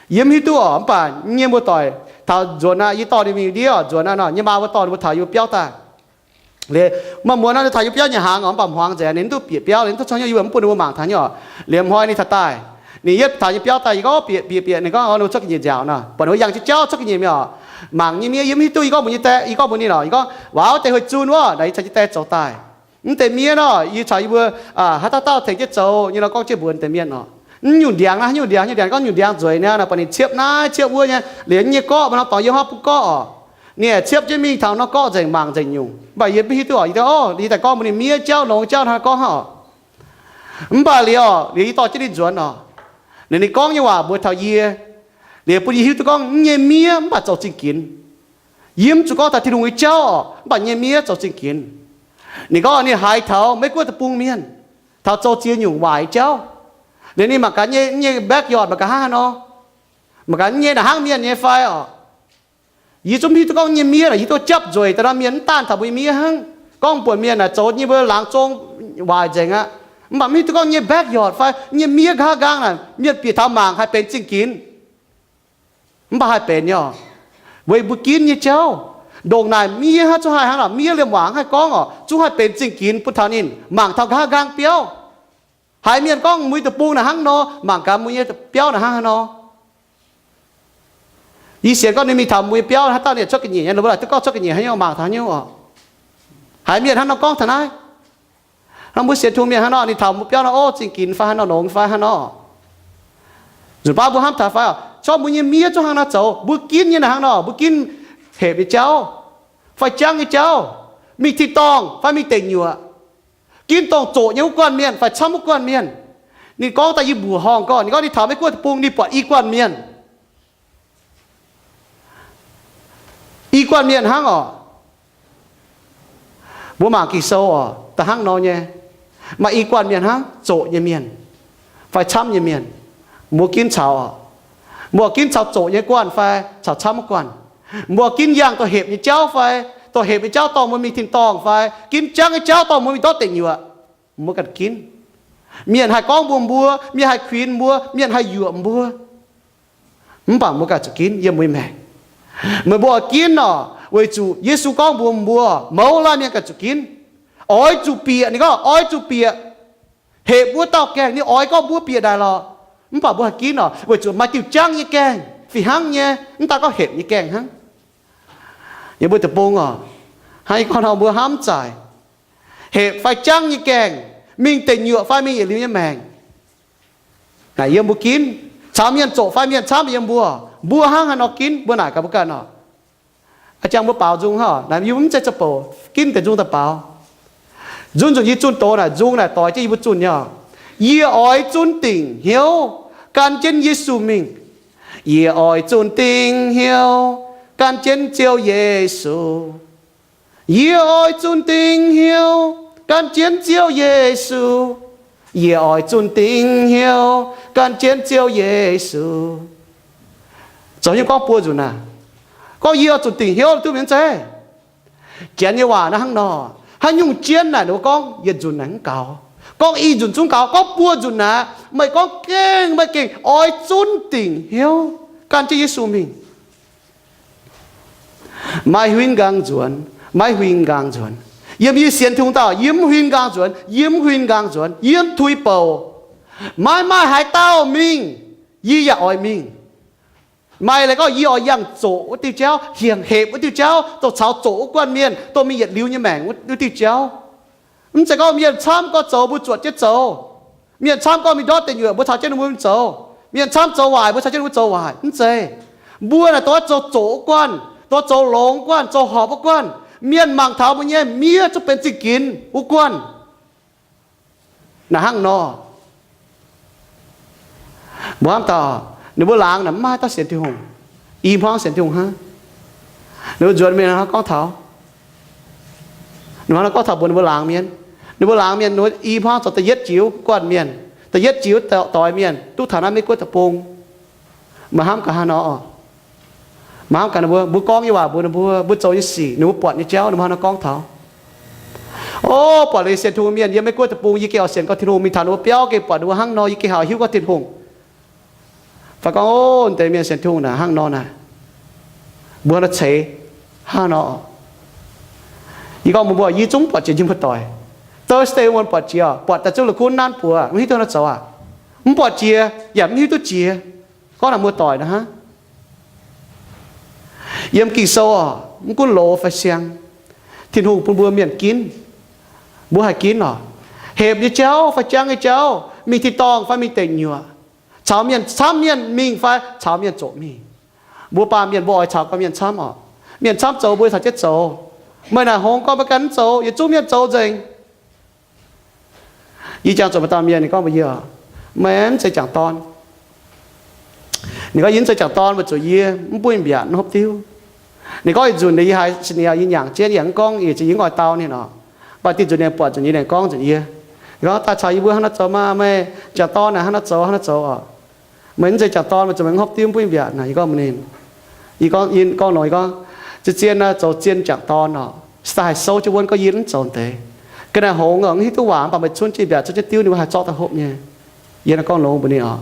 Yie mv hiuv duqv oc, mv baac nyei mbuo doic taux nzuonx aqv, yie dorh ninh mingh ndiev oc, nzuonx aqv nor, nyei maa mbuo dorh ninh mbuo taux yie mbuo biauv daaih. Liuz maaih muonz nor ninh taux yie mbuo biauv nyei hnaangx oc, mv baac hmuangx nzengc, ninh mv duqv bieqc biauv, ninh mv duqv cong, yie mbuo mv bun ninh mbuo mangc taux nyei oc. Liuz m'hnoi ninh taux daaih, ninh yietv taux yie mbuo biauv daaih, yie gorngv bieqc bieqc bieqc, ninh gorngv ninh cuotv ga'nyiec nziaauc nor, buatc ninh mbuo yangh jienv jauv cuotv ga'nyiec mi'aqv oc. Mangc nyei miev, yie mv hiuv duqv, yie gorngv mbuox nyei die, yie gorngv mbuox ninh oc, yie gorngv, waac wuov deix huih zunh wuov, naaic yie caux yie die zoux daaih. Mv deix miev nor, yie caux yie mbuo haaix dauh dauh tengx jienv zoux nyei nor gorngv jienv mbuox deix mienh oc. Mv nyungc ndiangx naaiv, nyungc ndiangx, nyungc ndiangx gorngv nyungc ndiangx nzueic niaa, naaic buatc ninh ciepv naaiv ciepv wuov nyei, liuz nyei gorqv maaih norm dorngx yiem hnangv butv gorqv oc. Ninh ciepv jienv mingh taux norm gorqv nzengc, mangc nzengc nyungc. Mv baac yie mv hiuv duqv oc, yie daaih, o, yie daaih gorngv mbuox ninh miev jauv longx jauv hnangv gorngv hnangv oc. Mv baac liuz oc, liuz yie dorh jienv ninh nzuonx oc, ninh, ninh gorngv nyei waac mbuox taux yie. Liuz bun yie hiuv duqv gorngv nyei miev mv baac zoux zingh ginx. Yie mv zuqc gorngv taux Tin-Hungh nyei jauv oc, mv baac nyei miev zoux zingh ginx. Ninh gorngv ninh haiz taux Meiv Guoqv deic-bung mienh taux zoux ziex nyungc waaic jauv. Liuz ninh mangc gaax nyei, nyei backyard mangc gaax hnangv haaix nor, mangc gaax nyei naaic hnangv mienh nyei fai oc. Yie zungv mv hiuv duqv gorngv nyei miev naaic hiuv duqv japv nzueic daaih nor, mienh mv daanh taux mbuo miev hnangv. Gorngv buatc mienh naaic zoux nyei mbuo laangz zong waaic nzengc aqv. Mv baac mv hiuv duqv gorngv nyei backyard fai nyei miev nqa'haav nqaang naaic mienh bieqc taux mangc haih benx zingh ginx. Mv baac haih benx nyei oc, weic mbuo ginv nyei jauv. Ndongc naaic miev hnangv zungv haih hnangv nor, miev liemh waac haih gorngv oc, zungv haih benx zingh ginx bun taux ninh mangc taux nqa'haav nqaang biauv. Haiz mienh gorngv mbuo nyei deic-bung naaic hnangv nor, mangc gaax mbuo nyei biauv naaic hnangv haaix nor. Yie sienx gorngv ninh mingh taux mbuo nyei biauv haaix dauh ninh cuotv ga'nyiec nyei, ninh mbuo laaic duqv gorngv cuotv ga'nyiec haaix nyungc, mangc taux haaix nyungc oc. Haiz mienh hnangv nor gorngv taux naaiv, hnangv mbuo sienx Tin-Hungh mienh hnangv nor, ninh taux mbuo biauv nor, o, zingh ginx fai haaix nor, longx fai haaix nor. Nzunc baav mbuo hnamv taux fai oc, corc mbuo nyei miev zungv hnangv nor zoux, mbuo ginv nyei naaic hnangv nor, mbuo ginv hepc nyei jauv fai jangv nyei jauv, mingh tin-dorngh fai mingh deic nyuoqc, ginv dongh zoqc nyei wuov guanh mienh fai camv wuov guanh mienh. Ninh gorngv daaih yie mbuoqc horngh gorngv, ninh gorngv ninh taux Meiv Guoqv deic-bung ninh buatc i guanh mienh. I guanh mienh hnangv oc. Mbuo mangc Ging-Sou oc, da'hnangv nor nyei. Maaih i guanh mienh hnangv, zoqc nyei mienh fai camv nyei mienh. Mbuo ginv caux oc. Mbuo ginv caux zoqc nyei guanh fai caux camv guanh. Mbuo ginv yangh dongh hepc nyei jauv fai, dongh hepc nyei jauv dorh mbuo mingh tin-dorngh fai, ginv jangv nyei jauv dorh mbuo mingh ndortv deic nyuoqc. Mbuo ganh ginv. Mienh haih gorngv mbuox mbuo, mienh haih kuinx mbuo, mienh haih yuoqc mbuo, mv baac mbuo ganh zuqc ginv yiem mbuo nyei maengc. Meih mbuo oix ginv oc, weic zuqc Yesu gorngv mbuox mbuo, mouz laanh mienh ganh zuqc ginv. Oix zuqc bieqc, ninh gorngv oix zuqc bieqc. Hepc wuov dauh gaengh, ninh oix gorngv mbuo bieqc daaih lorqc. Mv baac mbuo haih ginv oc, weic zuqc maaih diuh jangv nyei gaengh fih hnangv nyei, mv daan gorngv hepc nyei gaengh hnangv. Yiem mbuo deic-bung oc, hnangv yie gorngv nor mbuo hnamv zaaic, hepc fai jangv nyei gaengh, mingh deic nyuoqc fai mingh yietc liuz nyei maengc, naaic yiem mbuo ginv. Caux mienh zoqc fai mienh camv yiem mbuo, mbuo hnangv haaix nor ginv, mbuo naaic gaax mbuo ganh oc. A'jang mbuo baaux nzung hnangv, naaic yie mv zeiz zoux bouc, ginv deix nzung daaih baaux. Nzunc nzunc yie zunh doz naaic, nzung naaic doix jienv yie mbuo zunh nyei oc. Yie oix zunv dingc hnyouv gan jienv Yesu mingh. Yie oix zunv dingc hnyouv gan jienv Ziouv Yesu. Yie oix zunv dingc hnyouv gan jienv Ziouv Yesu. Yie oix zunv dingc hnyouv gan jienv Ziouv Yesu. Zoux hnyouv gorngv buo nzunc naaic, gorngv yie oix zunc dingc hnyouv duqv mienh zeiv. Janx nyei waac naaiv hnangv nor, haaix nyungc jienv naaic ninh mbuo gorngv yietc nzunc naaic mv gaux, gorngv i nzunc zungv gaux, gorngv buo nzunc naaic, meih gorngv gengh, meih gengh oix zunv dingc hnyouv gan jienv Yesu mingh. Maiv huin nqaang nzuonx, maiv huin nqaang nzuonx. Yiem yie sienx Tin-Hungh dauh, yie mv huin nqaang nzuonx, yie mv huin nqaang nzuonx, yie mv tuix bouc. Maiv maaih haaix dauh mingh, yie yaac oix mingh. Maaih leiz gorngv yie oix yangh zoqc wuov diuh jauv, hienx hepc wuov diuh jauv, dongh caux zoqc wuov guanh mienh, dongh mingh yietc liuz nyei maengc wuov diuh jauv. Mv zeiz gorngv mienh camv gorngv zoux mbuo zuotc jienv zoux. Mienh camv gorngv mingh ndortv deic nyuoqc mbuo caux jienv ninh mbuo zoux. Mienh camv zoux waaic mbuo caux jienv ninh mbuo zoux waaic. Mv zeiz. Mbuo naaic dongh zoux zoqc wuov guanh, dongh zoux longx wuov guanh, zoux horpc wuov guanh. Mienh mangc taux mbuo nyei miev zungv benx zingh ginx wuov guanh. Naaic hnangv nor, mbuo hnamv dauh, ninh mbuo laangz naaic mv maaih dauh sienx Tin-Hungh, i hmuangv sienx Tin-Hungh hnangv. Ninh mbuo nzuonx mingh hnangv gorngv taux, Ninh hnangv nor gorngv taux mbuox ninh mbuo laangz mienh. Ninh mbuo laangz mienh, i hmuangv zoux da'yietv jiuz guanh mienh, da'yietv jiuz doix mienh duqv taux naaiv Meiv Guoqv deic-bung. Meih hnamv gaax hnangv nor oc. Meih hnamv gaax ninh mbuo, mbuo gorngv nyei waac mbuox ninh mbuo, mbuo zoux nyei sic, ninh mbuo buatc nyei jauv, ninh mbuo hnangv nor gorngv taux. O, buatc liuz sienx Tin-Hungh mienh yiem Meiv Guoqv deic-bung, yie gengh oix sienx gorngv Tin-Hungh mingh taux ninh mbuo biauv gengh buatc ninh mbuo hnangv nor, yie gengh haih hiuv gorngv Tin-Hungh. Fai gorngv, o, deix mienh sienx Tin-Hungh naaic hnangv nor naaic, mbuo hnangv nor ceix hnangv nor. Yie gorngv mbuo, mbuo yie zungv buatc jiex njien-youh doic. Thursday wuov buatc jiex, buatc daaih zungv la'kuqv nanv buoz, mv hiuv duqv hnangv nor zoux aqv. Mv buatc jiex yaac mv hiuv duqv jiex. Gorngv naaic muoz-doic naaic hnangv. Yiem Ging-Sou oc, mv gunv loz fai siang, Tin-Hungh bun mbuo mienh ginv. Mbuo haih ginv oc. Hepc nyei jauv fai jangv nyei jauv, mingh tin-dorngh fai mingh deic nyuoqc, caux mienh camv mienh mingh fai caux mienh zoqc mingh. Mbuo baamh mienh mbuo oix caux gorqv-mienh camv oc. Mienh camv zoux mbuo caux jienv zoux. Meih naaic hngongx gorngv meih ganh mv zoux, yietc zungv mienh zoux nzengc. Yie jangx zuqc maaih dauh mienh ninh gorngv mbuox yie, meih mv zeiz jangc dorn. Ninh gorngv yie mv zeiz jangc dorn weic zuqc yie mv bun mbiatc mv hopv diuv. Ninh gorngv yietc nzunc yie haiz siniau yie nyaangc jienv yaac mv gorngv, ih zanc yie mv oix dau ninh oc. Mv baac diuh nzunc ninh buatc nzunc yie, ninh gorngv nzunc yie, ninh gorngv daaih caux yie mbuo hnangv nor zoux maah, meih jangc dorn naaic hnangv nor zoux hnangv nor zoux oc. Meih mv zeiz jangc dorn, meih zuqc meih mv hopv diuv mv bun mbiatc naaic. Yie gorngv mbuox ninh, yie gorngv, yie gorngv nor, yie gorngv, zien-zien naaic zoux zien jangc dorn oc. Se daaih haih souv jienv wuonv gorngv yie mv zoux deix. Ga'naaiv hngongx oc, mv hiuv duqv waac mv baac meih cunv jienv mbiatc cunv jienv diuv ninh mbuo haih zorqv daaih hopv nyei. Yie naaic gorngv longx mbuox ninh oc.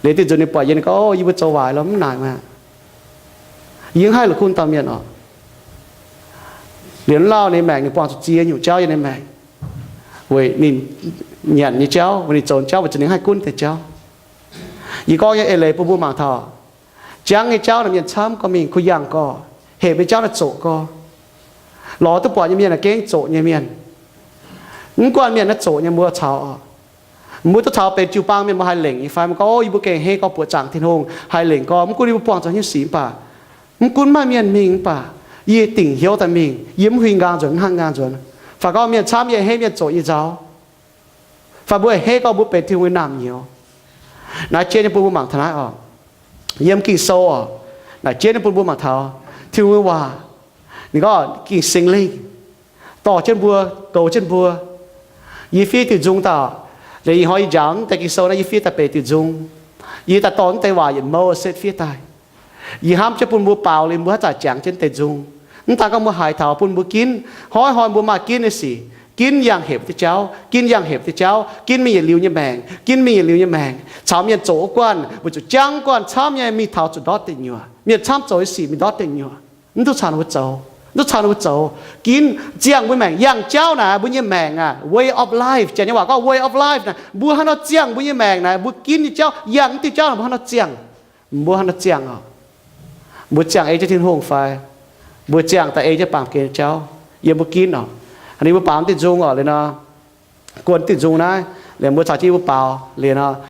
Liuz diuh nzunc ninh buatc yie ninh gorngv, o, yie mbuo zoux waaic lorqc, mv naaic maah. Yie mv haih la'kuqv dauh mienh oc. Liuz mv lauh ninh maengc ninh buangh zuqc ziex nyungc jauv yiem ninh maengc, weic ninh nyanc nyei jauv, weic ninh zoux jauv, weic zuqc ninh haih gunv deix jauv. Yie gorngv nyei eix leiz bun mbuo mangc taux, jangv nyei jauv naaic mienh camv gorqv mingh kuh yangh gorqv, hepc nyei jauv naaic zoqc gorqv. Lorz duqv buatc nyei mienh naaic gengh zoqc nyei mienh. Mv guanh mienh naaiv zoqc nyei mbuo caux oc. Mbuo duqv caux benx jiu-baang mienh mbuo haih lengc nyei fai? Mbuo gorngv, o, yie mbuo gengh hei gorngv buoqc zaangc Tin-Hungh, haih lengc gorngv. Mv gunv yie mbuo buangh zuqc hnyouv sic mv baac, mv gunv maaih mienh mingh mv baac, yie dingc hnyouv daaih mingh, yie mv huingx nqaang nzuonx, mv hnangv nqaang nzuonx. Fai gorngv mienh camv yie hei mienh zoqc yie nzauh. Fai mbuo hei gorngv mbuo benx Tin-Hungh nyei naamh nyouz. Naaiv jienv nyei bun mbuo mangc taux naaiv oc. Yiem Ging-Sou oc, naaiv jienv nyei bun mbuo mangc taux Tin-Hungh nyei waac. Ninh gorngv Ging Singx Lingh dorh jienv mbuo, goux jienv mbuo. Yie fiev diuc nzung dauh, liuz ih hnoi yie njaaux mv deix Ging-Sou naaiv, yie fiev daaih beic diuc nzung. Yie daaih dorh mv deix waac yietc mouh setv fiev daaih. Yie hnamv jienv bun mbuo baaux liuz mbuo haaix zanc jangx jienv deix nzung. Mv daan gorngv mbuo haiz taux bun mbuo ginv, hnoi-hnoi mbuo maaih ginv nyei sic, ginv yangh hepc nyei jauv, ginv yangh hepc nyei jauv, ginv mingh yietc liuz nyei maengc, ginv mingh yietc liuz nyei maengc, caux mienh zoqc wuov guanh, weic zuqc jangv guanh camv nyei mingh taux zuqc ndortv deic nyuoqc. Mienh camv zoux nyei sic mingh ndortv deic nyuoqc. Mv duqv caux ninh mbuo zoux, mv duqv caux ninh mbuo zoux. Ginv ziangh mbuo maengc, yangh jauv naaic mbuo nyei maengc aac, way of life. Janx nyei waac gorngv way of life naaic, mbuo hnangv nor ziangh mbuo nyei maengc naaic, mbuo ginv nyei jauv, yangh mv diuh jauv naaic, mbuo hnangv nor ziangh. Mbuo hnangv nor ziangh oc. Mbuo ziangh ei jienv Tin-Hungh fai mbuo ziangh daaih ei jienv baamh gen nyei jauv yiem mbuo ginv oc. Ninh mbuo baaux diuh nzung oc, liuz nor, guon diuh nzung naaiv, liuz mbuo caux jienv yie mbuo baaux liuz nor,